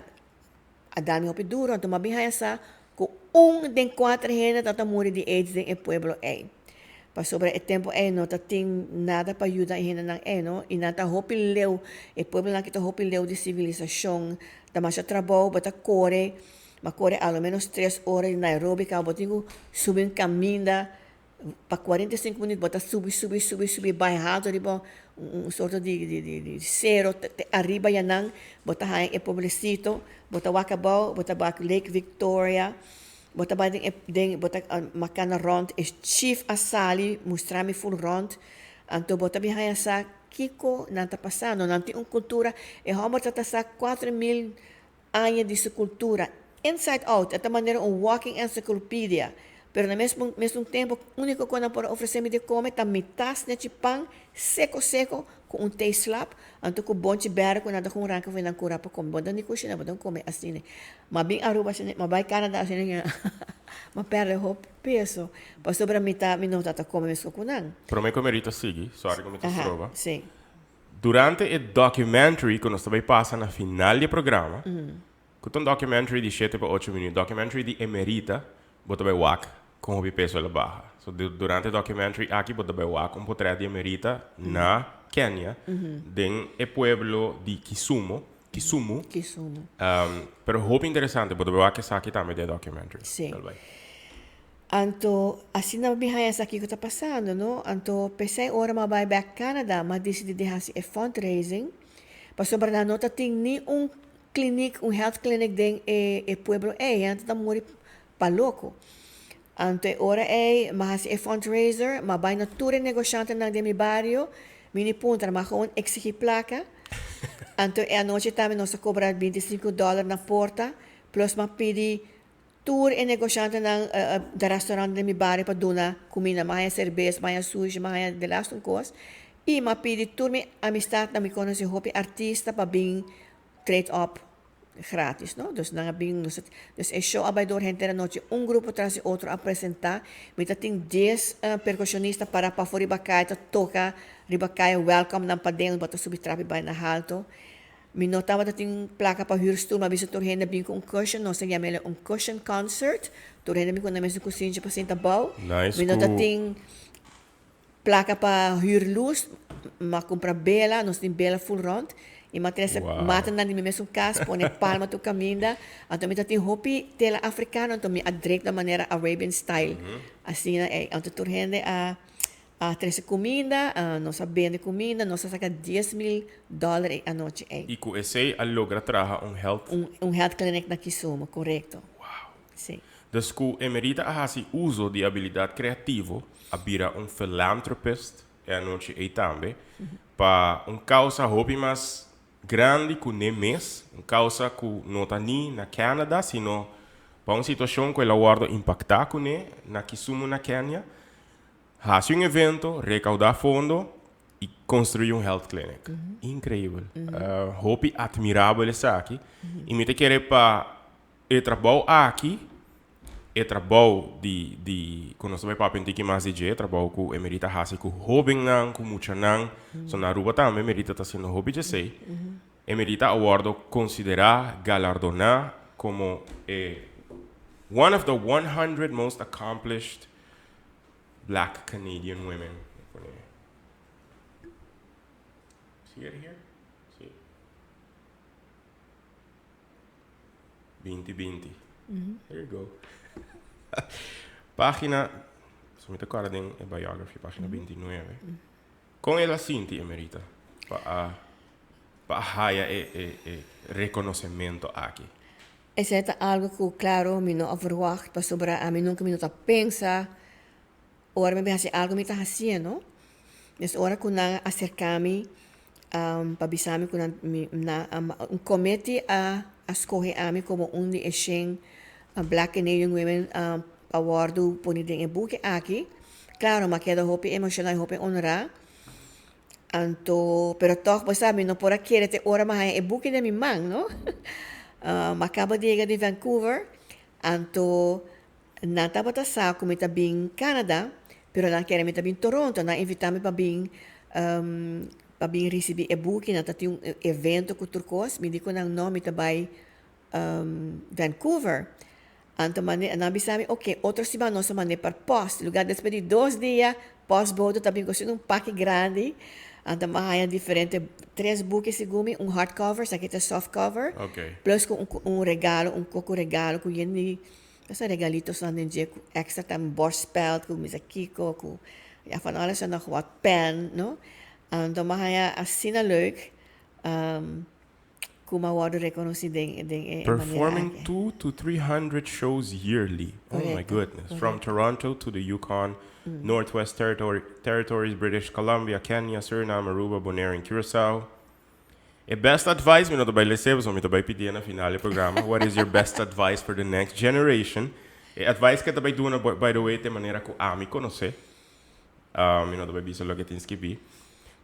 A dal mi hopi duro, anto m'a bin haña sa ku un den kuater hende ta ta muri di aids den e pueblo ei. Pasobra e tempu ei no ta tin nada pa yuda e hendenan ei, no? I nan ta hopi leu, e pueblonan aki ta hopi leu di sivilisashon, ta masha trabou, bo ta kore, m'a kore a lo menos tres ora di Nairobi kaba bo tin ku subi un kaminda Pa 45 minuut bo ta subi subi subi subi bai halto riba un sorto di di sero te ariba yanan bo ta haña e pueblecito bo ta wak abou bo ta wak Lake Victoria bo ta bai den e den bo ta makana rond e chief a sali mustra mi ful rond anto bo ta bin haña sa kiko nan ta pasando nan tin un cultura e homber ta ta sa 4000 Aña di su cultura inside out, e ta manera un walking encyclopedia, pero na mes mesun tempo unico cu nan por a ofrece mi di come ta mitas nechi pan seco seco cu un thee slap, anto cu bonchi berde cu nan ta con ranca for nan cura pa come, bo no ta ni cushina, bo ta come asina. Ma bin Aruba asina, ma bay Canada asina, ma perde hopi peso, pasobra mi ta mi no ta ta come mesco cu nan. Prome cu Merita sigui, sorry cu mi ta stroba. Si. Durante e documentary cu nos ta bay pasa na final di e programa, cu ta un documentary di shete pa ocho minuut, documentary di Emerita, bo ta bay wak con hopi peso el a baha. So durante e documentary aki bo ta bay wak un potret di Emerita na Kenia, den e pueblo di Kisumo, Kisumu. Kisumu. Pero hopi interesante, bo ta bay wak esaki tambe den e documentary. Si. Anto, asina mi haña sa kiko ta pasando, no? Anto, p'esei ora m'a bai bèk Canada, m'a disidí di hasi e fundraising, pasobra nan no ta tin ni un klinik, un health clinic den e e pueblo ei, hende ta muri pa loko. Anto e ora ei m'a hasi e fundraiser, m'a bai na tur e negoshantenan den mi bario, mi ni puntra, m'a gewoon eksigí plaka. Anto e anochi tambe nos a kobra 25 dòler na porta, plus m'a pidi Tur e negoshantenan den restaurant den mi bario pa duna cuminda, m'a haña cerbes, m'a haña sushi, m'a haña de laatste un cos. Y m'a pidi tur mi amistadnan, mi conoci hopi artista pa bin treed op gratis, no. Dus nan a bin, nos a, dus e show a bay door henter anochi, un grupo tras di otro a presenta. Mi ta tin dies percusionista para pafo riba caya ta toca riba caya welcome nan paden, bo ta subi trapi bay na halto. Mi no tabata tin placa pa huur stoel, ma bisa tur hende bin cu un cushion, nos ta yama el un cushion concert, tur hende bin cu nan mesun cusinchi pa sinta bou. Nice Mi no ta cu. tin placa pa huur luz, m'a cumpra bela, nos tin bela full rond, y m'a trece Wow. matanan di mi mesun cas, pone palma tur caminda, anto mi ta tin hopi tela africano, anto mi a drek na manera Arabian style, asina ey, anto tur hende a. A trese kuminda, nos a bende kuminda, nos a saka 10,000 dòler e anochi ei. I ku esei a logra traha un health. Un health clinic na Kisumu, korekto. Wow. Sí. Dus ku Emerita a hasi uso di abilidat kreativo, a bira un philanthropist e anochi ei tambe, pa un kausa hopi mas grandi ku n'e mes, un kausa ku no ta ni na Canada, sino pa un situashon ku el a wòrdu impaktá kuné na Kisumu na Kenia. Hasi un evento, recaudá fondo y construí un health clinic. Increíbel. Hopi admirabel esaki. Y mi ta kere pa e trabou aki, e trabou di di cu nos ta bay papia un tiki mas di dje, e trabou cu Emerita hasi cu hobennan, cu muchanan. So na Aruba tambe Emerita ta haciendo hopi djesey. Emerita a wordo considera, galardona como e one of the 100 most accomplished Black Canadian women. See it here? See. 2020. There you go. Página, so mi ta acorda den e biography, página 29. Con el a sinti, Emerita, pa a, pa a haya e, e, e reconocimento aki? Esei ta algu ku klaro mi no a verwagt pasobra ami nunka mi no ta pensa ora mi bin hasi algu mi ta hasié no. Des ora ku nan a aserká mi pa bisa mi ku nan mi nan un komiti a a skohe ami komo un di e shen Black Canadian Women. pa wòrdu poni den e buki aki. Klaro, mi a keda hopi emoshoná i hopi honrá. Anto, pero tòg bo sa, mi no por a kere te ora mi a haña e buki den mi man, no? Mi a kaba di yega di Vancouver, anto nan tabata sa ku mi ta bin Canada, pero nan kere mi ta bin Toronto. Nan a invitá mi pa bin pa bin risibí e buki, nan ta tin un evento ku tur kos. Mi di ku nan, no, mi ta bai Vancouver. Anto mane nan bisa mi, ok, otro siman nos a mande par post. Lugar despues di dos dia, postbode ta bin ku asina un paki grandi. Anto mi a haña diferente, tres buki segun mi, un hardcover, esaki ta softcover, plus ku un regalo, un koko regalo ku yen di esa regalitosnan den dje ku extra ta un borstspeld ku misa kiko ku ya van alles en nog wat pen, no. Anto mi a haña asina leuk. Ku m'a wòrdu rekonosí den den e manera Performing aki. 2 to 300 shows yearly. Oh my Korekto, goodness. From korekto. Toronto to the Yukon, Northwest Territory, Territories, British Columbia, Kenya, Suriname, Aruba, Bonaire and Curaçao. E best advice, mi no ta bai lese pasobra mi ta bai pidié na final e programa. What is your best advice for the next generation? E advice ke ta bai duna, by the way, ta e manera ku ami konosé. Mi no ta bai bisa loke tin skibí.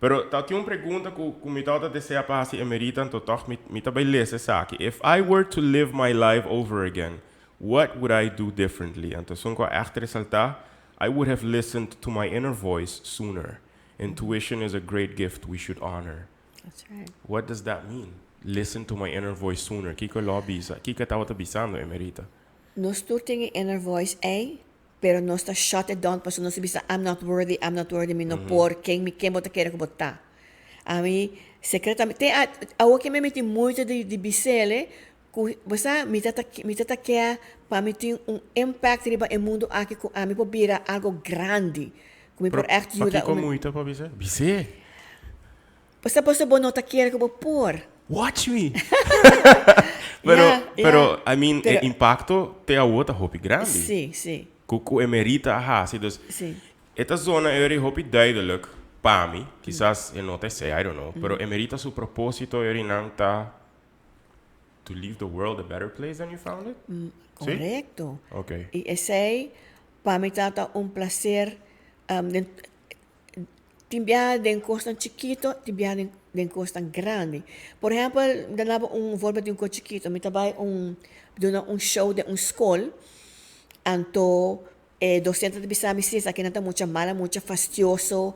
Pero ta tin un pregunta ku ku mi tabata desea pa hasi Emerita, anto tòg mi mi ta bai lesa esaki. If I were to live my life over again, what would I do differently? Anto esun ku a ègt resaltá, I would have listened to my inner voice sooner. Intuition is a great gift we should honor. That's right. What does that mean? Listen to my inner voice sooner. Kiko lo a bisa? Kiko e tabata bisando, Emerita? Nos tur tin e inner voice ei, Pero nos ta shut it down pasobra nos ta bisa I'm not worthy, I'm not worthy, mi no por, ken mi ken bo ta kere ku bo ta. Ami secretamente, te awor ke mi a miti moeite di di bis'el ku bo sa mi ta mi ta ta ke pa mi tin un impact riba e mundu aki ku ami por bira algo grandi, ku mi Pero por ègt yuda pakiko un. moeite pa bis'é? Bis'é! Pasobra pasobra bo no ta kere ku bo por. Watch me! Pero, Ya, ya. pero, I mean, e Pero impacto te awo ta hopi grandi. Sí, sí. Ku, ku Emerita a hasi. Dus, Sí. e ta zona eri hopi duidelijk pa mi. Kisas e no ta esei, I don't know. Pero Emerita su proposito eri nan ta to leave the world a better place than you found it? Sí? Correcto. Ok. I esei pa mi ta ta un placer den Tin biaha den kosnan chikito, tin biaha den den kosnan grandi. Por ehèmpel, mi ta daba un voorbeeld di un kos chikito. Mi ta bai un duna un show den un skol, anto e docente ta bisa mi, si esakinan ta mucha mala, mucha fastioso,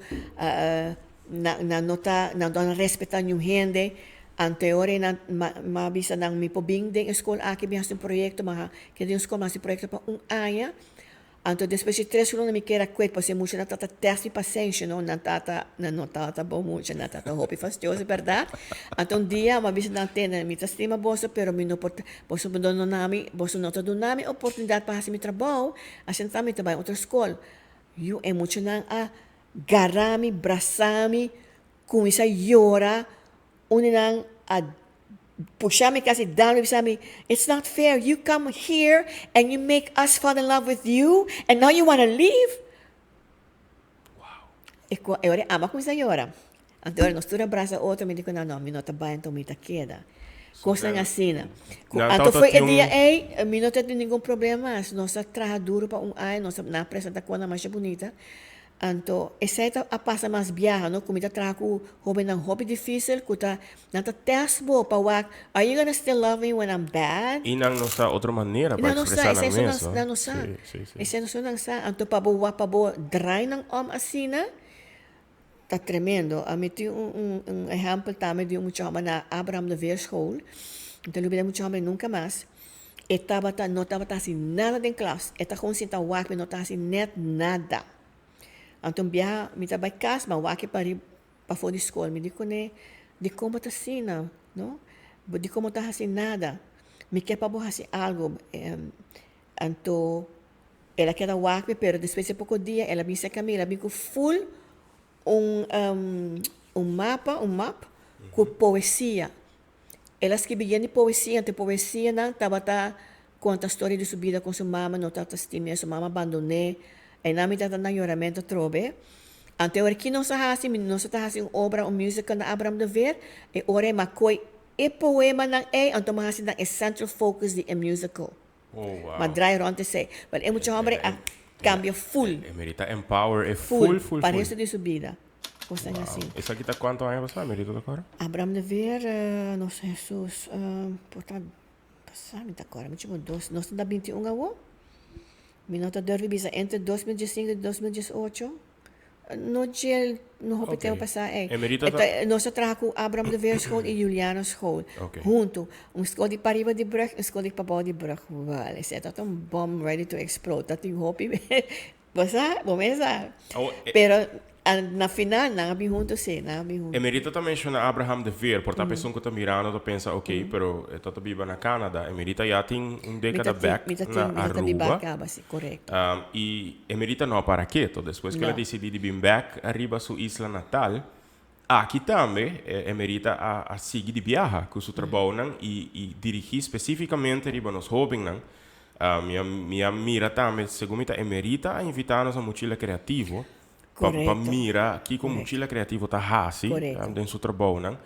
nan nan no ta nan no ta respetá niun hende. Anto e ora ei nan m'a bisa nan mi por bin den e skol aki mi hasi un proyekto, m'a keda den un skol, m'a hasi proyekto pa un aña. Anto despues di tres luna mi keda kuet pasobra e muchanan tabata tèst mi pasenshi no, nan tabata, nan no tabata bon mucha, nan tabata hopi fastioso bèrdat. Anto un dia mi a bisa nan, tende mi ta stima boso pero mi no por, boso no duna mi, boso no ta duna mi oportunidat pa hasi mi trabou, asina ta mi ta bai otro skol. Yu e muchanan a gara mi, brasa mi, kuminsá yora, Un di nan a pusha mi casi dal mi bisa mi, It's not fair, you come here and you make us fall in love with you and now you wanna leave? E cu e ora e ama cuminsa yora. Anto e ora nos tur a brasa otro, mi di cu nan, no, mi no ta bay anto mi ta keda. Cosnan asina. Cu Nan anto tawata foi e tin dia un. ey, mi no ta tin ningun problema mas. Nos a traha duro pa un aña, nos a nan a presenta cosnan masha bunita. Anto esei ta a pasa mas biaha no ku mi ta traha ku hobennan hopi dificil ku ta nan ta test bo pa wak are you gonna still love me when I'm bad? I nan no sa otro manera pa Nan no sa expresa nan esei mes no. nan no sa Sí, sí, sí. esei no nan sa anto pa bo wak pa bo draai nan om asina ta tremendo. Ami tin un un un ehempel tambe di un mucha homber na Abraham de Veerschool mi ta lubida e mucha homber nunca mas e tabata no tabata hasi nada den klas e ta gewoon sinta wak mi no ta hasi net nada. Anto un biaha mi ta bai kas, mi a wak e pari pafó di skol. Mi di kuné, Dikon bo ta asina, no? Bo dikon bo ta hasi nada? Mi ke pa bo hasi algu. Anto el a keda wak mi, pero despues di poko dia el a bin serka mi, el a bin ku ful un un mapa, un map ku poesia. El a skibi yen di poesia, anto e poesianan tabata konta storia di su bida kon su mama no tabata stim'é, su mama abandon'é. Einan mi tabata na yoramentu atrobe. Anto e ora ki nos a hasi, nos a ta hasi un obra, un musical na Abraham de Veer, e ora ei m'a koi e poemanan ei, anto m'a hasi nan e central focus di e musical. Oh, wow. Ma draai rond esei. Wel, e mucha homber a cambia full. E merita empower e full, full, Pa full. resto di su bida. Cosnan Wow. así. Esaki ta cuanto aña pasá, Merita ta acorda? Abraham de Veer, nos Jesus, por ta pasá, mi ta acorda, mi chimo dos, nos ta 21 awo. Mi no ta durfi bisa entre 2015 y 2018. No djel, no hopi tempo pasá ei. Emerita ta. Nos a traha ku Abraham de Veer School i Juliana School. Huntu. Un skol di pariba di brug, un skol di pabou di brug. Wèl, esei ta un bom ready to explode. Ta tin hopi. Bo sa, bo mes sa. Pero na final nan a bin huntu sí, nan a bin huntu. Emerita ta menshoná Abraham de Veer, por ta esun ku ta mirando ta pensa ok, pero e ta ta biba na Canada. Emerita ya tin un dékada bèk na Mi ta biba Aruba. kaba, sí, korekto. I Emerita no a para keto. Despues ku el a No. disidí di bin bèk ariba su isla natal, aki tambe Emerita a sigui di biaha ku su trabounan i i dirigí spesífikamente riba nos hóbennan. Mi a mi a mira tambe, segun mi ta Emerita a invitá nos na Mochila Kreativo pa pa mira kiko Mochila Kreativo ta hasi den su trabounan.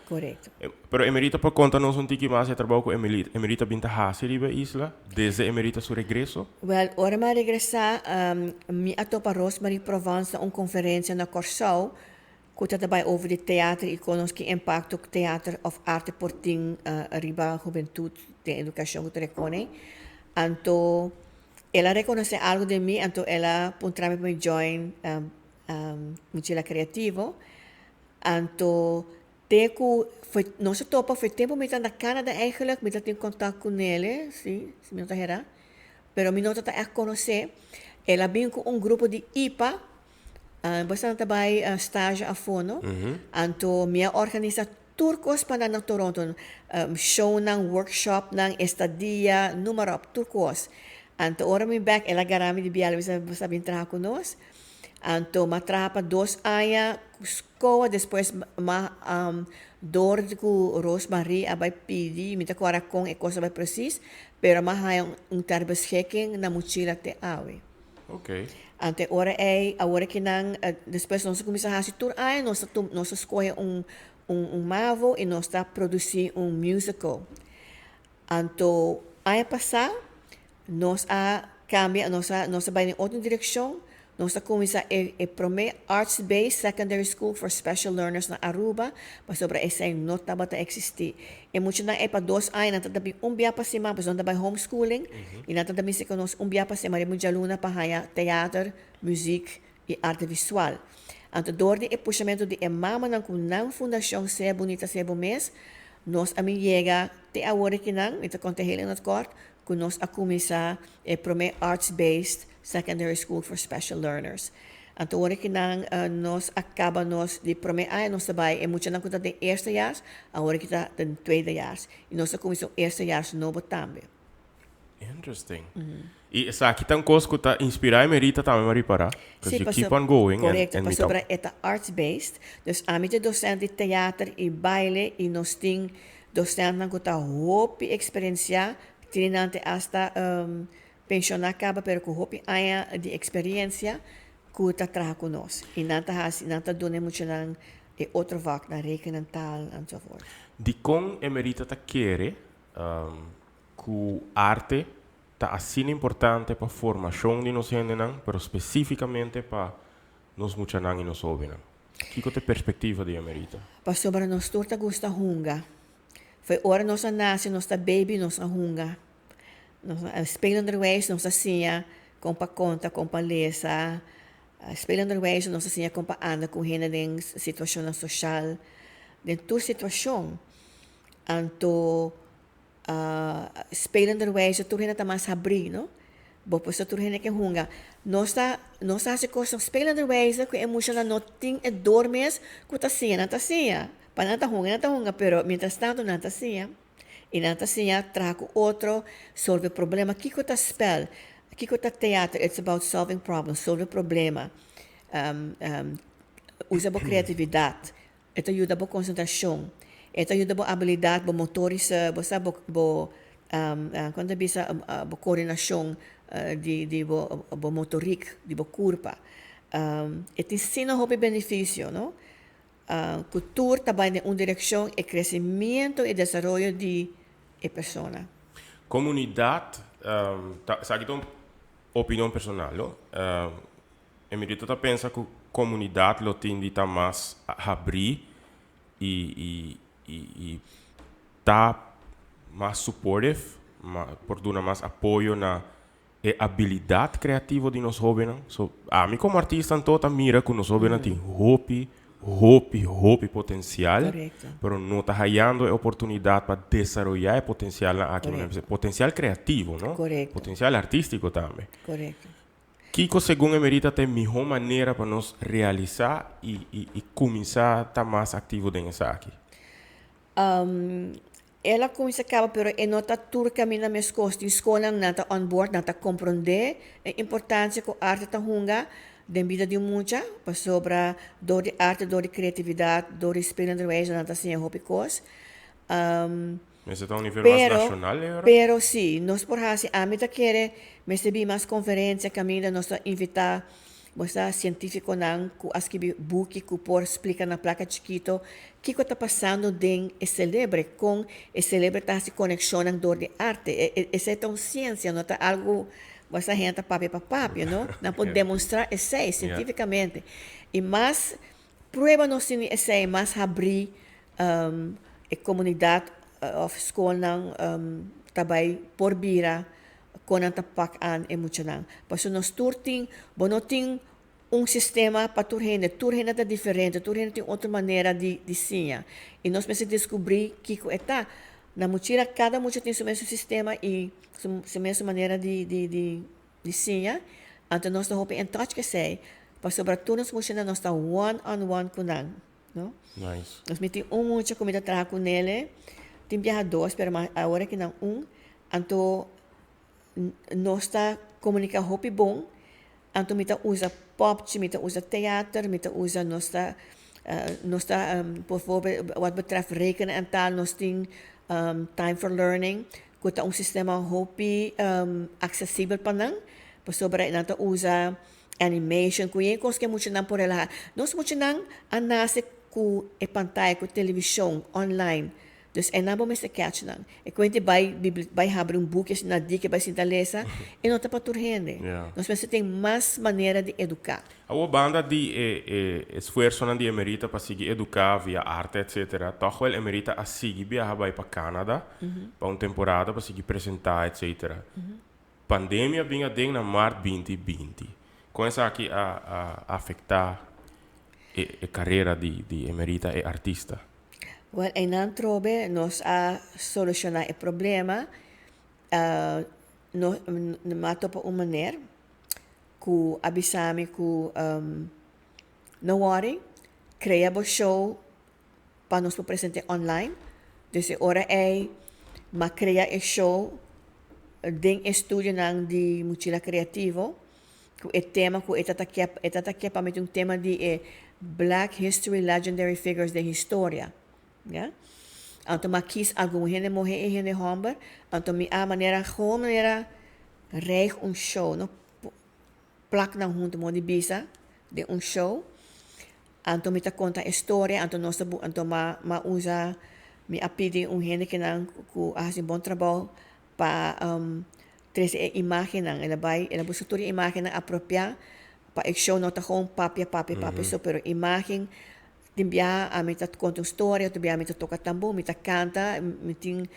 Pero Emerita por konta nos un tiki mas e trabou ku Emerita bin ta hasi riba e isla desde Emerita su regreso? Wèl, ora mi a regresá, mi a topa Rosemarie Provence na un konferensia na Kòrsou ku ta ta bai over di teater i kon nos ki impakto ku teater òf arte por tin riba hubentut den edukashon ku ta rekone. Anto el a rekonosé algu den mi, anto el a puntra mi pa mi join Mochila Kreativo. Anto te ku foi nos a topa foi tempu mi ta na Canada eigenlijk, mi ta tin kontak ku Nele, si, si mi no ta hera, pero mi no ta ta ègt konosé. El a bin ku un grupo di ipa. Boso ta bai stage afó no? Anto mi a organisa tur kos pa nan na Toronto. Shownan, workshopnan, estadia, noem maar op, tur kos. Anto ora mi bek el a gara mi di biaha, el a bisa bo sa bin traha ku nos. Anto mi a traha pa dos aña ku skoa, despues mi a dor ku Rosemarie a bai pidi, mi ta kòrda kon e kos a bai presis, pero mi a haña un terbeschikking na mochila te awe. Ok. Anto e ora ei, awor ki nan, despues nos a kuminsá hasi tur aña nos ta tum, nos ta skohe un un un mavo i nos ta produsí un musical. Anto aña pasá nos a kambia, nos a nos a bai den otro direkshon, nos a kuminsá e e promé Arts Based Secondary School for Special Learners na Aruba, pasobra esei no tabata eksistí. E muchanan ei pa dos aña nan ta bin un bia pa siman, pasobra nan ta bai homeschooling i nan ta bin seka nos un bia pa siman riba un djaluna pa haña teater, muziek i arte visual. Anto dor di e pushamentu di e mamanan ku nan fundashon Sea Bunita Sea Bo Mes, nos a bin yega te awor akinan, mi ta konta heel in het kort, ku nos a kuminsá e promé Arts Based Secondary School for Special Learners. Anto ora ki nan nos a kaba nos di promé aña nos ta bai e muchanan ku ta den eerstejaars awor ki ta den tweedejaars i nos a kuminsá un eerstejaars nobo tambe. Interesting. I esaki ta un kos ku ta inspirá e Merita tambe pa ripará. Sí, Because you keep on going and korekto, and mi ta pasobra e ta arts based. Dus ami ta docent di teater i baile i nos tin docentnan ku ta hopi eksperensiá, tin nan te asta Pensioná kaba pero ku hopi aña di eksperiencia ku ta traha ku nos i nan ta hasi nan ta duna e muchanan e otro vak nan rekenen taal enzovoort. Dikon Emerita ta kere ku arte ta asina importante pa formashon di nos hendenan pero spesífikamente pa nos muchanan i nos hóbennan? Kiko ta e perspektiva di Emerita? Pasobra nos tur ta gusta hunga. Fo'i ora nos a nase nos ta baby nos a hunga. Nos a spelenderwijs nos a siña kon pa konta, kon pa lesa. Spelenderwijs nos a siña kon pa anda ku hende den situashonnan soshal, den tur situashon. Anto spelenderwijs tur hende ta mas habrí, no? Bo por sa tur hende ke hunga. Nos ta nos ta hasi kosnan spelenderwijs ku e mushanan no tin e dor mes ku ta siña, nan ta siña. Pa nan ta hunga, nan ta hunga, pero mientrastanto nan ta siña. I nan ta siña traha ku otro, solve problema. Kiko ta spel? Kiko ta teater? It's about solving problems, solve problema. Usa bo kreatividat. E ta yuda bo konsentrashon. E ta yuda bo abilidat, bo motorische, bo sa bo bo kon ta bisa bo koordinashon di di bo bo motorik, di bo kurpa. E tin asina hopi benefisio, no? Ku tur ta bai den un direkshon, e kresimiento i desaroyo di e persona. Komunidat. Ta esaki ta un opinion personal lo. Emerita ta pensa ku komunidat lo tin di ta mas habrí i i i i ta mas supportive, por duna mas apoyo na e abilidat kreativo di nos hóbennan. So, ami komo artista anto ta mira ku nos hóbennan tin hopi, hopi, hopi potensial, pero no ta hayando e oportunidat pa desaroyá e potensialnan aki. Potensial kreativo, no? Potensial artístiko tambe. Kiko segun Emerita ta e mihó manera pa nos realisá i i i kuminsá ta mas aktivo den esaki? El a kuminsá kaba pero e no ta tur kaminda meskos. Tin skolnan nan ta on board, nan ta komprondé e importansia ku arte ta hunga den bida di un mucha, pasobra dor di arte, dor di kreatividat, dor di spelenderwijze nan ta siña hopi kos. Mester ta un nivel mas nashonal e ora? Pero si, nos por hasi, ami ta kere mester bin mas konferensia kaminda nos ta invitá bo sa sientifikonan ku a skibi buki ku por splika na plaka chikito kiko ta pasando den e selebre, kon e selebre ta hasi konekshonnan dor di arte. Esei ta un siensia, no ta algu bo sa hende ta papia pa papia, no. Nan por demostrá esei sientifikamente. I mas prueba nos tin di esei, mas habrí E komunidat òf skolnan ta bai por bira kon nan ta pak aan e muchanan. Pasobra nos tur tin, bo no tin un sistema pa tur hende, tur hende ta diferente, tur hende tin otro manera di siña. I nos mester deskubrí kiko e ta. Na muchila kada mucha tin su mesun sistema i su mesun manera di siña. Anto nos ta hopi in touch ku esei, pasobra tur nos muchanan nos ta one on one ku nan. No? Nice. Nos mi tin un mucha ku mi ta traha ku nele, tin biaha dos, pero ma awor aki nan un, anto nos ta komuniká hopi bon, anto mi ta usa popchi, mi ta usa teater, mi ta usa nos ta nos ta bijvoorbeeld wat betreft rekenen en taal nos tin Time for Learning ku ta un sistema hopi aksesibel pa nan, pasobra nan ta usa Animation, ku yen kos ku e muchanan por relaha. Nos muchanan a nase ku e pantaya, ku televishon, online. Dus einan bo mester catch nan. E kuenti bai bibli bai habri un buki asina diki bai sinta lesa, e no ta pa tur hende. Nos mester tin mas manera di eduká. Awor banda di e e esfuersonan di Emerita pa sigui eduká via arte etcetera, tòg wèl Emerita a sigui biaha bai pa Canada pa un temporada pa sigui presentá etcetera. Pandemia bin aden na mart binti binti. Kon esaki a a afektá e e karera di di Emerita e artista? Wel einan trobe nos a solushoná e problema. No mi a topa un meneer ku a bisa mi ku no worry, krea bo show pa nos por present'é online. Dus e ora ei m'a krea e show den e studionan di Muchila Creativo ku e tema ku e ta ta ke e ta ta ke pa mi tin un tema di e Black History Legendary Figures den historia, ya. Anto m'a kis algun hende muhé i hende hòmber, anto mi a manera gewoon manera règ un show, no. Plak nan huntu modo di bisa den un show. Anto mi ta konta e storia, anto nos ta bu anto ma ma usa mi a pidi un hende kinan ku a hasi bon trabou pa trese e imagennan. El a bai el a buska tur e imagennan apropiá pa e show no ta gewoon papia papia papia so pero imagen tin biaha ami ta konta un storia, otro biaha mi ta toka tambú, mi ta kanta, mi tin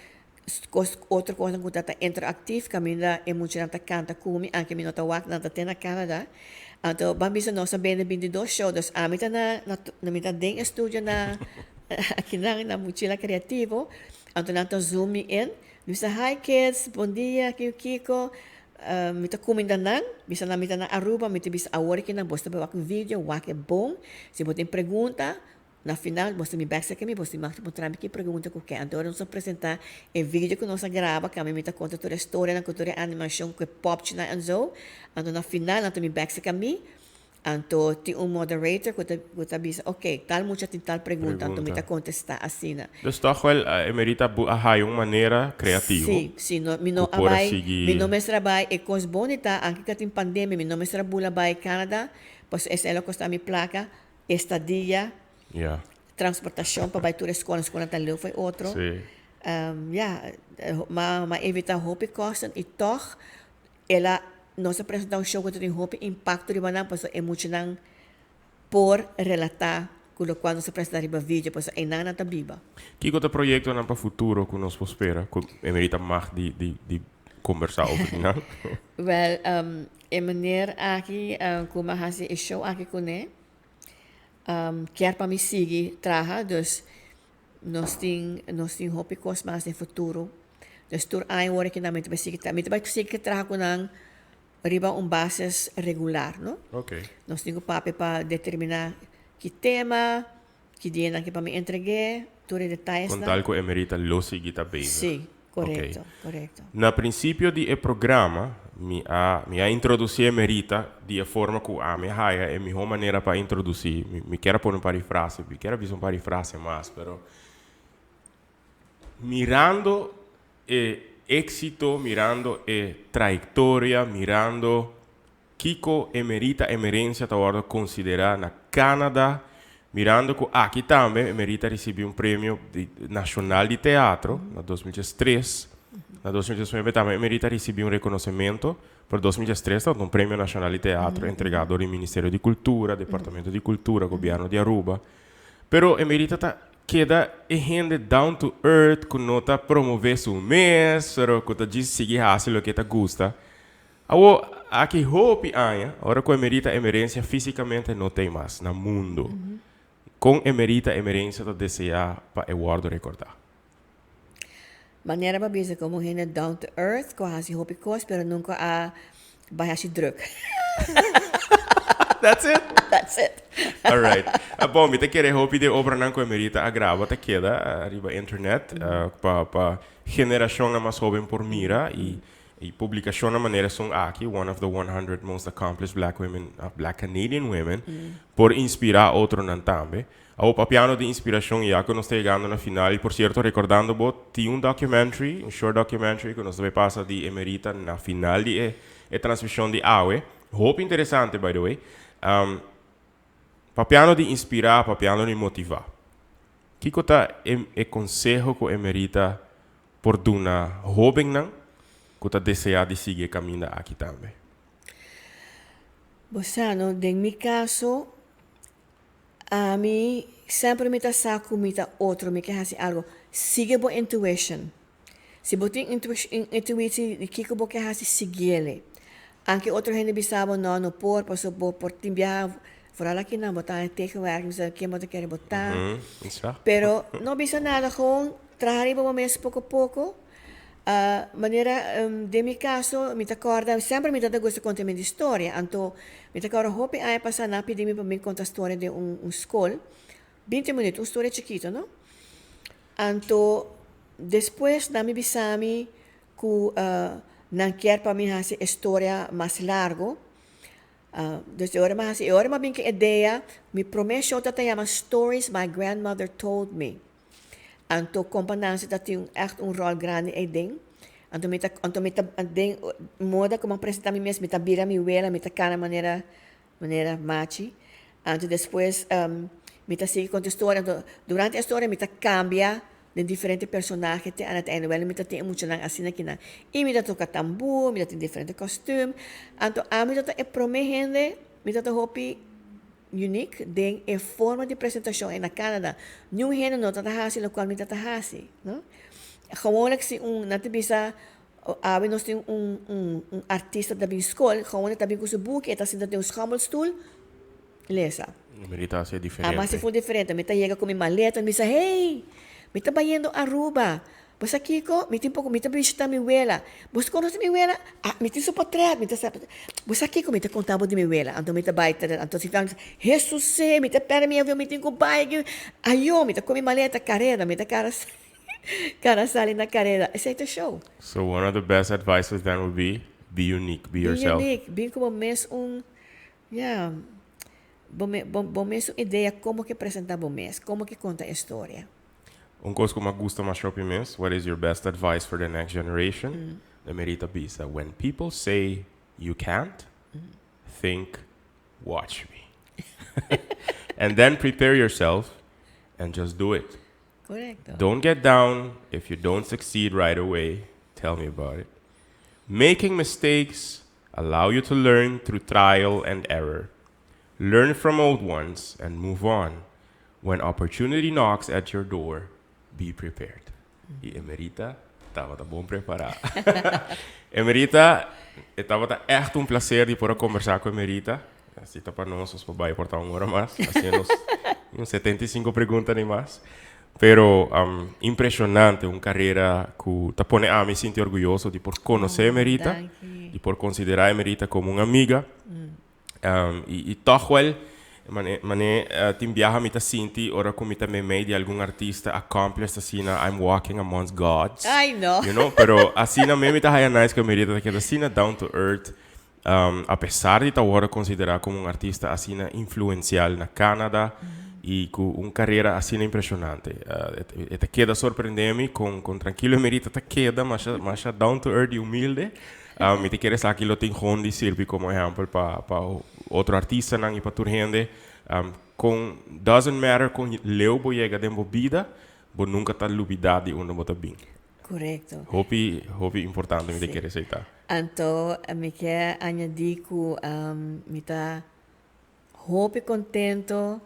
Kos otro kosnan ku ta ta interaktief kaminda e muchanan ta kanta ku mi anke mi no ta wak nan ta te na Canada. Anto ban bisa nos a bende bintidos show dus ami ta na na mi ta den e studio na akinan na Muchila Creativo anto nan ta zoom mi in mi bisa hi kids bon dia kiko kiko mi ta kuminda nan bisa nan mi ta na Aruba mi ta bisa awor aki nan bos ta bai wak un video wak e bon si bo tin pregunta Na final, boso mi bek serka mi, boso mi mag ta puntra mi ki pregunta ku ke. Anto ora nos a presenta e video ku nos a graba, kami mi ta konta tur e storianan ku tur e animashon ku e popchinan en zo. Anto na final nan ta mi bek serka mi, anto tin un moderator ku ta ku ta bisa, ok, tal mucha tin tal pregunta, anto mi ta kontesta asina. Dus tòg wèl Emerita bo a haya un manera kreativo Sí, sí, no, mi ku no a por a bai, sigui. mi no mester a bai, e kos bon di ta, anke ku a tin pandemia, mi no mester a bula bai Canada, pasobra esei lo kosta mi plaka. Estadia, Ja. transportacion pa bai tur e scola, scola ta leu fo'i otro. Sí. Ya, m'a m'a evitá hopi kosnan i tòg el a nos a presentá un show ku ta tin hopi impakto riba nan pasobra e muchanan por relatá ku lokual nos a presentá riba video pasobra einan nan ta biba. Kiko ta proyektonan pa futuro ku nos por spera ku Emerita mag di di di kombersá over di nan? Wèl, e meneer aki ku mi a hasi e show aki kuné kier pa mi sigui traha dus nos tin nos tin hopi kos mas den futuro. Dus tur aña wor aki nan mi ta bai sigui mi ta bai sigui traha ku nan riba un basis regular, no? Nos tin ku papia pa determiná ki tema, ki dianan ke pa mi entreg'é, tur e detayesnan. Kon tal ku Emerita lo sigui ta bezig. Sí, korekto, korekto. Na prinsipio di e programa mi a mi a introdusí Emerita di e forma ku ami a haya e mihó manera pa introdusí. Mi mi kier a pone un par di frase, mi kier a bisa un par di frase mas, pero mirando e éxito, mirando e trayectoria, mirando kiko Emerita Emerencia ta wordo considera na Canada, mirando cu aki tambe Emerita ricibi un premio di nacional di teatro na 2003, na 2019 tambe Emerita ricibi un reconocimento, pero 2003 tabata un premio nacional di teatro entrega door di Ministerio di Cultura, Departamento di Cultura, Gobierno di Aruba. Pero Emerita ta keda e hende down to earth ku no ta promove su mes, pero ku ta djis sigui hasi loke e ta gusta. Awo, aki hopi aña, ora ku Emerita Emerencia físikamente no t'ei mas na mundo, kon Emerita Emerencia ta deseá pa e wòrdu rekordá? Manera bo a bisa komo un hende down to earth ku a hasi hopi kos pero nunka a bai hasi druk. That's it? That's it. Alright. Bon, mi ta kere hopi di e obranan ku Emerita a graba ta keda riba internet pa pa generashonnan mas hoben por mira i i publikashonnan manera esun aki, One of the 100 Most Accomplished Black Women, Black Canadian Women, por inspirá otronan tambe. Awo papiando di inspiracion ya cu nos ta yegando na final y por cierto recordando bo tin un documentary, un short documentary cu nos ta bay pasa di Emerita na final di e e transmision di awe. Hopi interesante by the way. Papiando di inspira, papiando di motiva. Kico ta e e conseho cu Emerita por duna hobennan cu ta desea di sigui e caminda aki tambe? Bo sa no, den mi caso Ami semper mi ta sa ku mi ta otro, mi ke hasi algo. Sigui bo intuition. Si bo tin intuitie di kiko bo ke hasi, siguiele. Anke otro hende bisa bo no, no por, pasobra bo por tin biaha, vooral akinan bo ta tegenwerking, bisa ken bo ta kere bo ta. Pero no bisa nada, gewoon traha riba bo mes poko poko. Manera den mi kaso mi ta kòrda semper mi ta ta gusta konta mi di storia anto mi ta kòrda hopi aña pasá nan a pidi mi pa mi konta storia den un skol binti minüt un storia chikito no anto despues nan mi bisa mi ku nan kier pa mi hasi e storia mas largo dus e ora mi a hasi e ora mi a bin ku e idea mi promé show ta ta yama stories my grandmother told me. Anto kompa Nancy ta tin ègt un ròl grandi eiden. Anto mi ta anto mi ta den moda ku mi a presentá mi mes mi ta bira mi wela, mi ta kana manera manera machi. Anto despues mi ta sigui konta e storia. Anto durante e storia mi ta kambia den diferente personahe te ana te einde. Wèl mi ta tin e muchanan asina kinan. I mi ta toka tambú, mi ta tin diferente kòstüm. Anto ami ta ta e promé hende mi ta ta hopi. Unique den e forma di presentacion ei na Canada. Niun hende no ta ta haci locual mi ta ta haci, no. Gewoonlijk si un, nan ta bisa, awe nos tin un, un, un artista ta bin scol, gewoonlijk ta bin cu su buki, e ta sinta den un schommelstoel, lesa. Mi ta haci diferente. Ami haci full diferente. Mi ta yega cu mi maleta, mi bisa, hey, mi ta bayendo Aruba. Bo sa kiko? Mi tin poko, mi ta bishita mi wela. Bo konosi mi wela? Ah, mi tin su potret, mi ta sa. Bo sa kiko? Mi ta konta bo di mi wela. Anto mi ta bai ta, anto si Frank bisa, Hesusé, mi ta pèrdè mi avion, mi tin ku bai. Ayo, mi ta komi maleta, kareda, mi ta kara kara sali na kareda. Esei ta show. So one of the best advices then would be, be unique, be yourself. Be unique, bin ku bo mes un, ya, bo bo mes un idea komo ke presenta bo mes, komo ke konta e storia. Un kos ku m'a gusta mas hopi mes, what is your best advice for the next generation? Emerita bisa, when people say you can't, think, watch me. And then prepare yourself and just do it. Korekto. Don't get down if you don't succeed right away. Tell me about it. Making mistakes allow you to learn through trial and error. Learn from old ones and move on. When opportunity knocks at your door, be prepared. I Emerita tabata bon prepará. Emerita, e tabata ègt un plaser di por a kombersá ku Emerita. Si ta pa nos, nos por bai por ta un ora mas. Hasié nos un 75 pregunta ni mas. Pero impresionante, un carera cu ta pone ami sinti orguyoso di por conoce Emerita, di por considera Emerita como un amiga. Y, y toch wel, mane, mane tin biaha mi ta sinti ora cu mi ta meimei di algun artista accomplished asina, I'm walking amongst gods. Ay, no. You know, pero asina me mi ta haya nice cu Emerita ta keda asina down to earth. A pesar di ta wòrdu konsiderá komo un artista asina influensial na Canada i ku un karera asina impreshonante. E ta keda sorprendé mi kon kon trankilo Emerita ta keda, masha masha down to earth i humilde. Mi ta kere esaki lo tin hon di sirbi komo ehèmpel pa pa otro artistanan i pa tur hende. Kon doesn't matter kon leu bo yega den bo bida, bo nunka ta lubidá di unda bo ta bin. Korekto. Hopi hopi importante mi ta kere esei ta. Anto mi ke añadí ku mi ta hopi kontento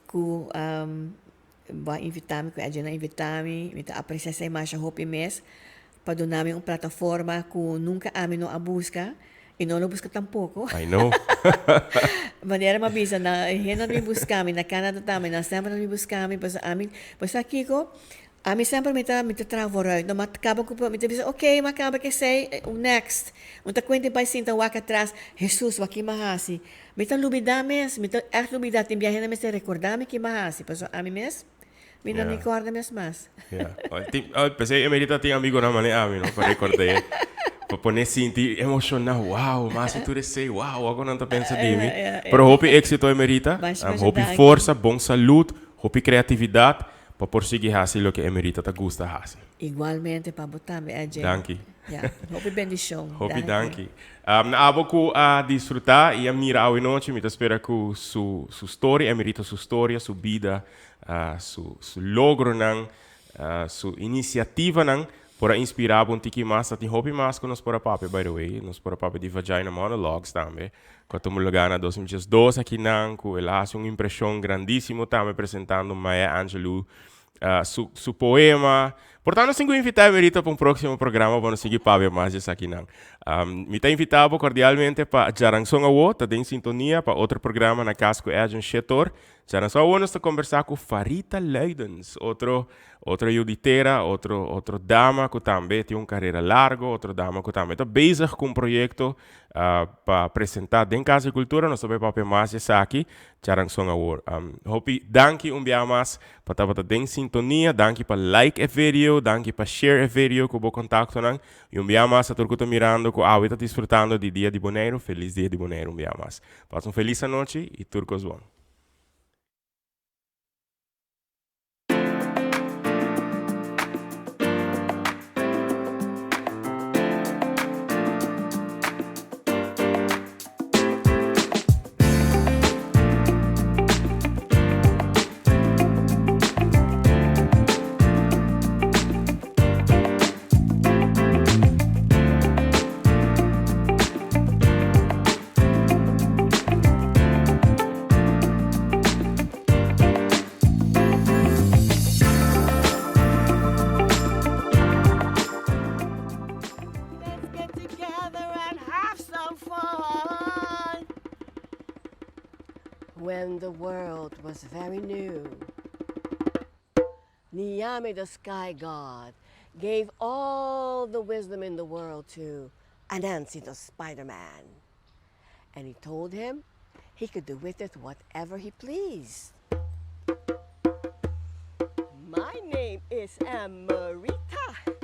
ku bo a invitá mi, ku Edwin a invitá mi. Mi ta apresiá esei masha hopi mes pa duna mi un plataforma ku nunka ami no a buska i no lo buska tampoko. I know. Manera mi a bisa nan, hende nan ta bin buska mi, na Canada tambe nan semper nan ta bin buska mi pasobra ami, bo sa kiko? Ami semper mi ta mi ta traha vooruit no ma kaba ku mi ta bisa ok mi a kaba kesei next un ta kuenta bai sinta wak atras Jesus wak ki mi a hasi mi ta lubida mes mi ta ègt lubida tin bia hende mester rekorda mi ki mi a hasi pasobra ami mes mi no ni kòrda mes mas. Ya p'esei Emerita tin amigonan manera ami no pa rekord'é pa pone sinti emoshoná wow mi a hasi tur esei wow wak nan ta pensa di mi pero hopi éksito Emerita hopi forsa bon salud hopi kreatividat Pa por sigui hasi loke Emerita ta gusta hasi. Igualmente pa bo tambe Edjin. Danki. Ya, hopi bendicion. Hopi danki. Na abo ku a disfruta i a mira awe nochi, mi ta spera ku su su storia, Emerita su storia, su bida, su su logronan, su inisiativanan por a inspira bo un tiki mas. Ta tin hopi mas ku nos por a papia, by the way. Nos por a papia di Vagina Monologues tambe. Ku a tuma lugá na 2002 akinan, ku el a hasi un impreshon grandísimo tambe presentando Maya Angelou su su poema. Por tanto, nos tin ku invitá Emerito pa un próksimo programa pa nos sigui papia mas di esakinan. Mi ta invitá bo kordialmente pa djaranson awo ta den sintonia pa otro programa na Kas ku Edjean Shetor. Djaranson awo nos ta kombersá ku Farita Luidens, otro Otro yu di tera, otro otro dama ku tambe tin un karera largo, otro dama ku tambe ta bezig ku un proyekto pa presentá den Kas di Kultura. Nos ta bai papia mas di esaki djaranson awor. Hopi danki un bia mas pa tabata den sintonia. Danki pa like e video, danki pa share e video ku bo kontaktonan. I un bia mas a tur ku ta mirando ku awe ta disfrutando di Dia di Boneiru, felis Dia di Boneiru un bia mas. Pasa un felis anochi i tur kos bon. When the world was very new, Nyame the sky god gave all the wisdom in the world to Anansi the Spider Man. And he told him he could do with it whatever he pleased. My name is Amarita.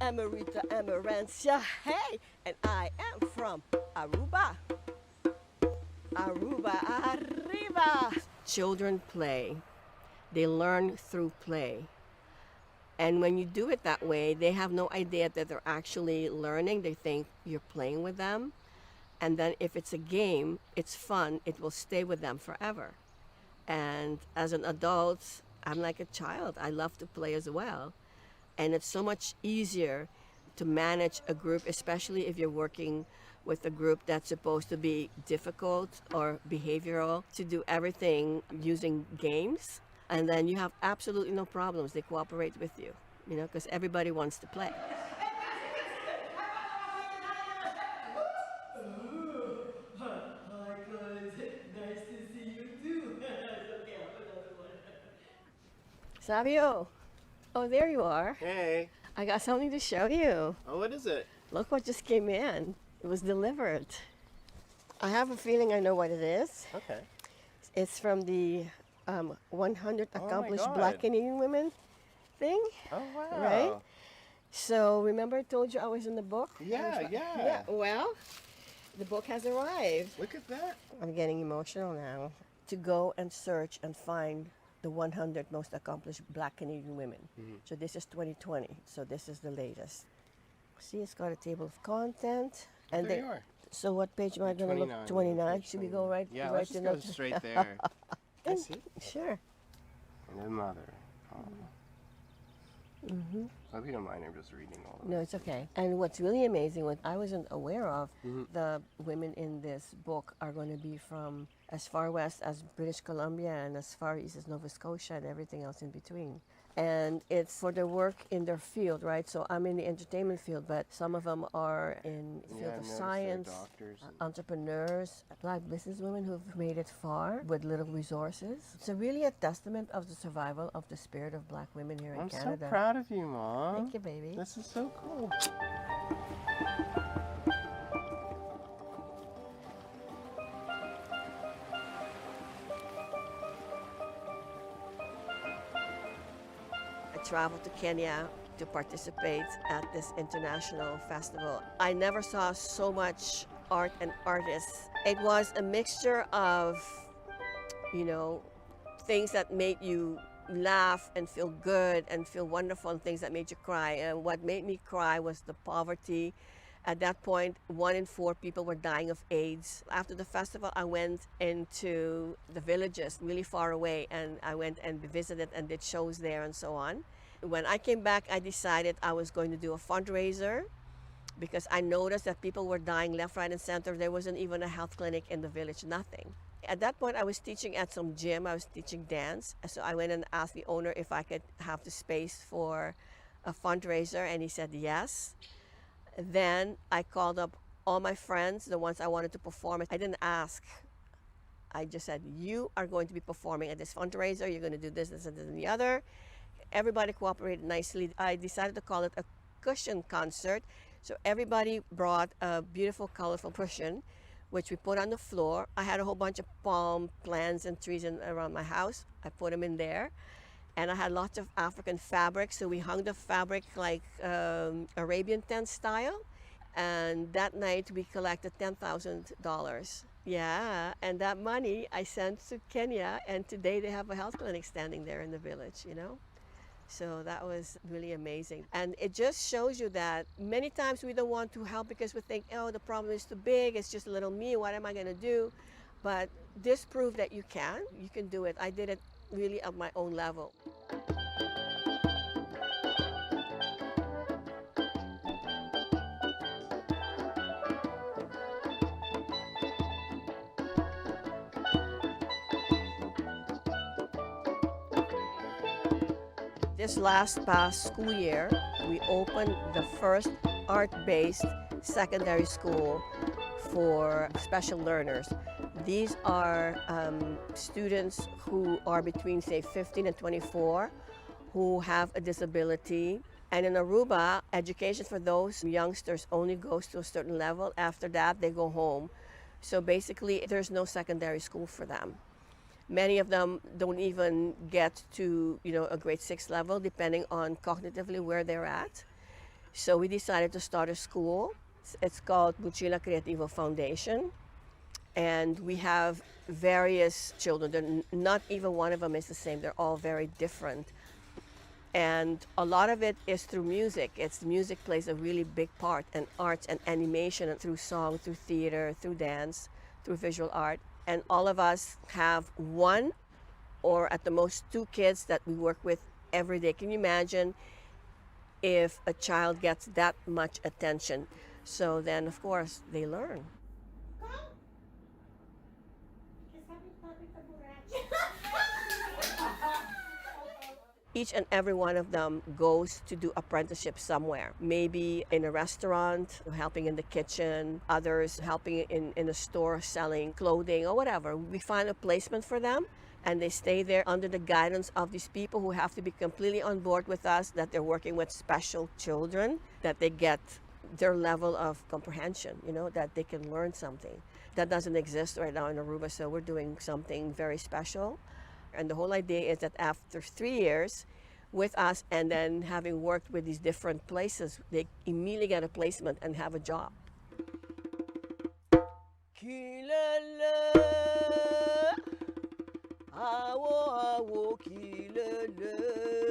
Amarita Amarantia, hey, and I am from Aruba. Aruba, arriba! Children play. They learn through play. And when you do it that way, they have no idea that they're actually learning. They think you're playing with them. And then if it's a game, it's fun, it will stay with them forever. And as an adult, I'm like a child. I love to play as well. And it's so much easier to manage a group, especially if you're working with a group that's supposed to be difficult or behavioral, to do everything using games. And then you have absolutely no problems. They cooperate with you, you know, because everybody wants to play. Savio! Oh, there you are. Hey. I got something to show you. Oh, what is it? Look what just came in. It was delivered. I have a feeling I know what it is. Okay. It's from the um, 100 Oh my Accomplished Black God. Canadian Women thing. Oh, wow. Right? So remember I told you I was in the book? Yeah, yeah. Yeah, well, the book has arrived. Look at that. I'm getting emotional now. To go and search and find the 100 most accomplished Black Canadian women. Mm-hmm. So this is 2020. So this is the latest. See, it's got a table of content. And There they, you are. So what page am I going to look? 29. 29. Should we go right? Yeah, right let's to just go number- straight there. I see. Sure. And a mother. Oh. Mm-hmm. I hope you don't mind. I'm just reading all of No, it's okay. And what's really amazing, what I wasn't aware of, Mm-hmm. the women in this book are going to be from as far west as British Columbia and as far east as Nova Scotia and everything else in between. And it's for their work in their field, right? So I'm in the entertainment field, but some of them are in the Yeah, field I of noticed they're science, doctors and- entrepreneurs, black businesswomen who've made it far with little resources. It's a really a testament of the survival of the spirit of black women here in I'm so Canada. proud of you, Mom. Thank you, baby. This is so cool. I traveled to Kenya to participate at this international festival. I never saw so much art and artists. It was a mixture of, you know, things that made you laugh and feel good and feel wonderful and things that made you cry. And what made me cry was the poverty. At that point, one in four people were dying of AIDS. After the festival, I went into the villages really far away and I went and visited and did shows there and so on. When I came back, I decided I was going to do a fundraiser because I noticed that people were dying left, right, and center. There wasn't even a health clinic in the village, nothing. At that point, I was teaching at some gym. I was teaching dance. So I went and asked the owner if I could have the space for a fundraiser, and he said yes. Then I called up all my friends, the ones I wanted to perform. I didn't ask. I just said, You are going to be performing at this fundraiser. You're going to do this, this, and this, and the other. Everybody cooperated nicely. I decided to call it a cushion concert. So everybody brought a beautiful, colorful cushion, which we put on the floor. I had a whole bunch of palm plants and trees in, around my house. I put them in there. And I had lots of African fabric, so we hung the fabric like um, Arabian tent style. And that night we collected $10,000. Yeah, and that money I sent to Kenya, and today they have a health clinic standing there in the village, you know? So that was really amazing. And it just shows you that many times we don't want to help because we think, oh, the problem is too big, it's just little me, what am I going to do? But this proved that you can, you can do it. I did it really at my own level. This last past school year, we opened the first art-based secondary school for special learners. These are um, students who are between, say, 15 and 24 who have a disability. And in Aruba, education for those youngsters only goes to a certain level. After that, they go home. So basically, there's no secondary school for them. Many of them don't even get to, you know, a grade six level, depending on cognitively where they're at. So we decided to start a school. It's called Muchila Creativo Foundation. And we have various children. They're not even one of them is the same. They're all very different. And a lot of it is through music. It's music plays a really big part, and arts and animation, and through song, through theater, through dance, through visual art. And all of us have one or at the most two kids that we work with every day. Can you imagine if a child gets that much attention? So then, of course, they learn. Each and every one of them goes to do apprenticeship somewhere, maybe in a restaurant, helping in the kitchen, others helping in a store selling clothing or whatever. We find a placement for them and they stay there under the guidance of these people who have to be completely on board with us that they're working with special children, that they get their level of comprehension, that they can learn something. That doesn't exist right now in Aruba, so we're doing something very special. And the whole idea is that after 3 years with us and then having worked with these different places, they immediately get a placement and have a job. Kilele, awo awo kilele.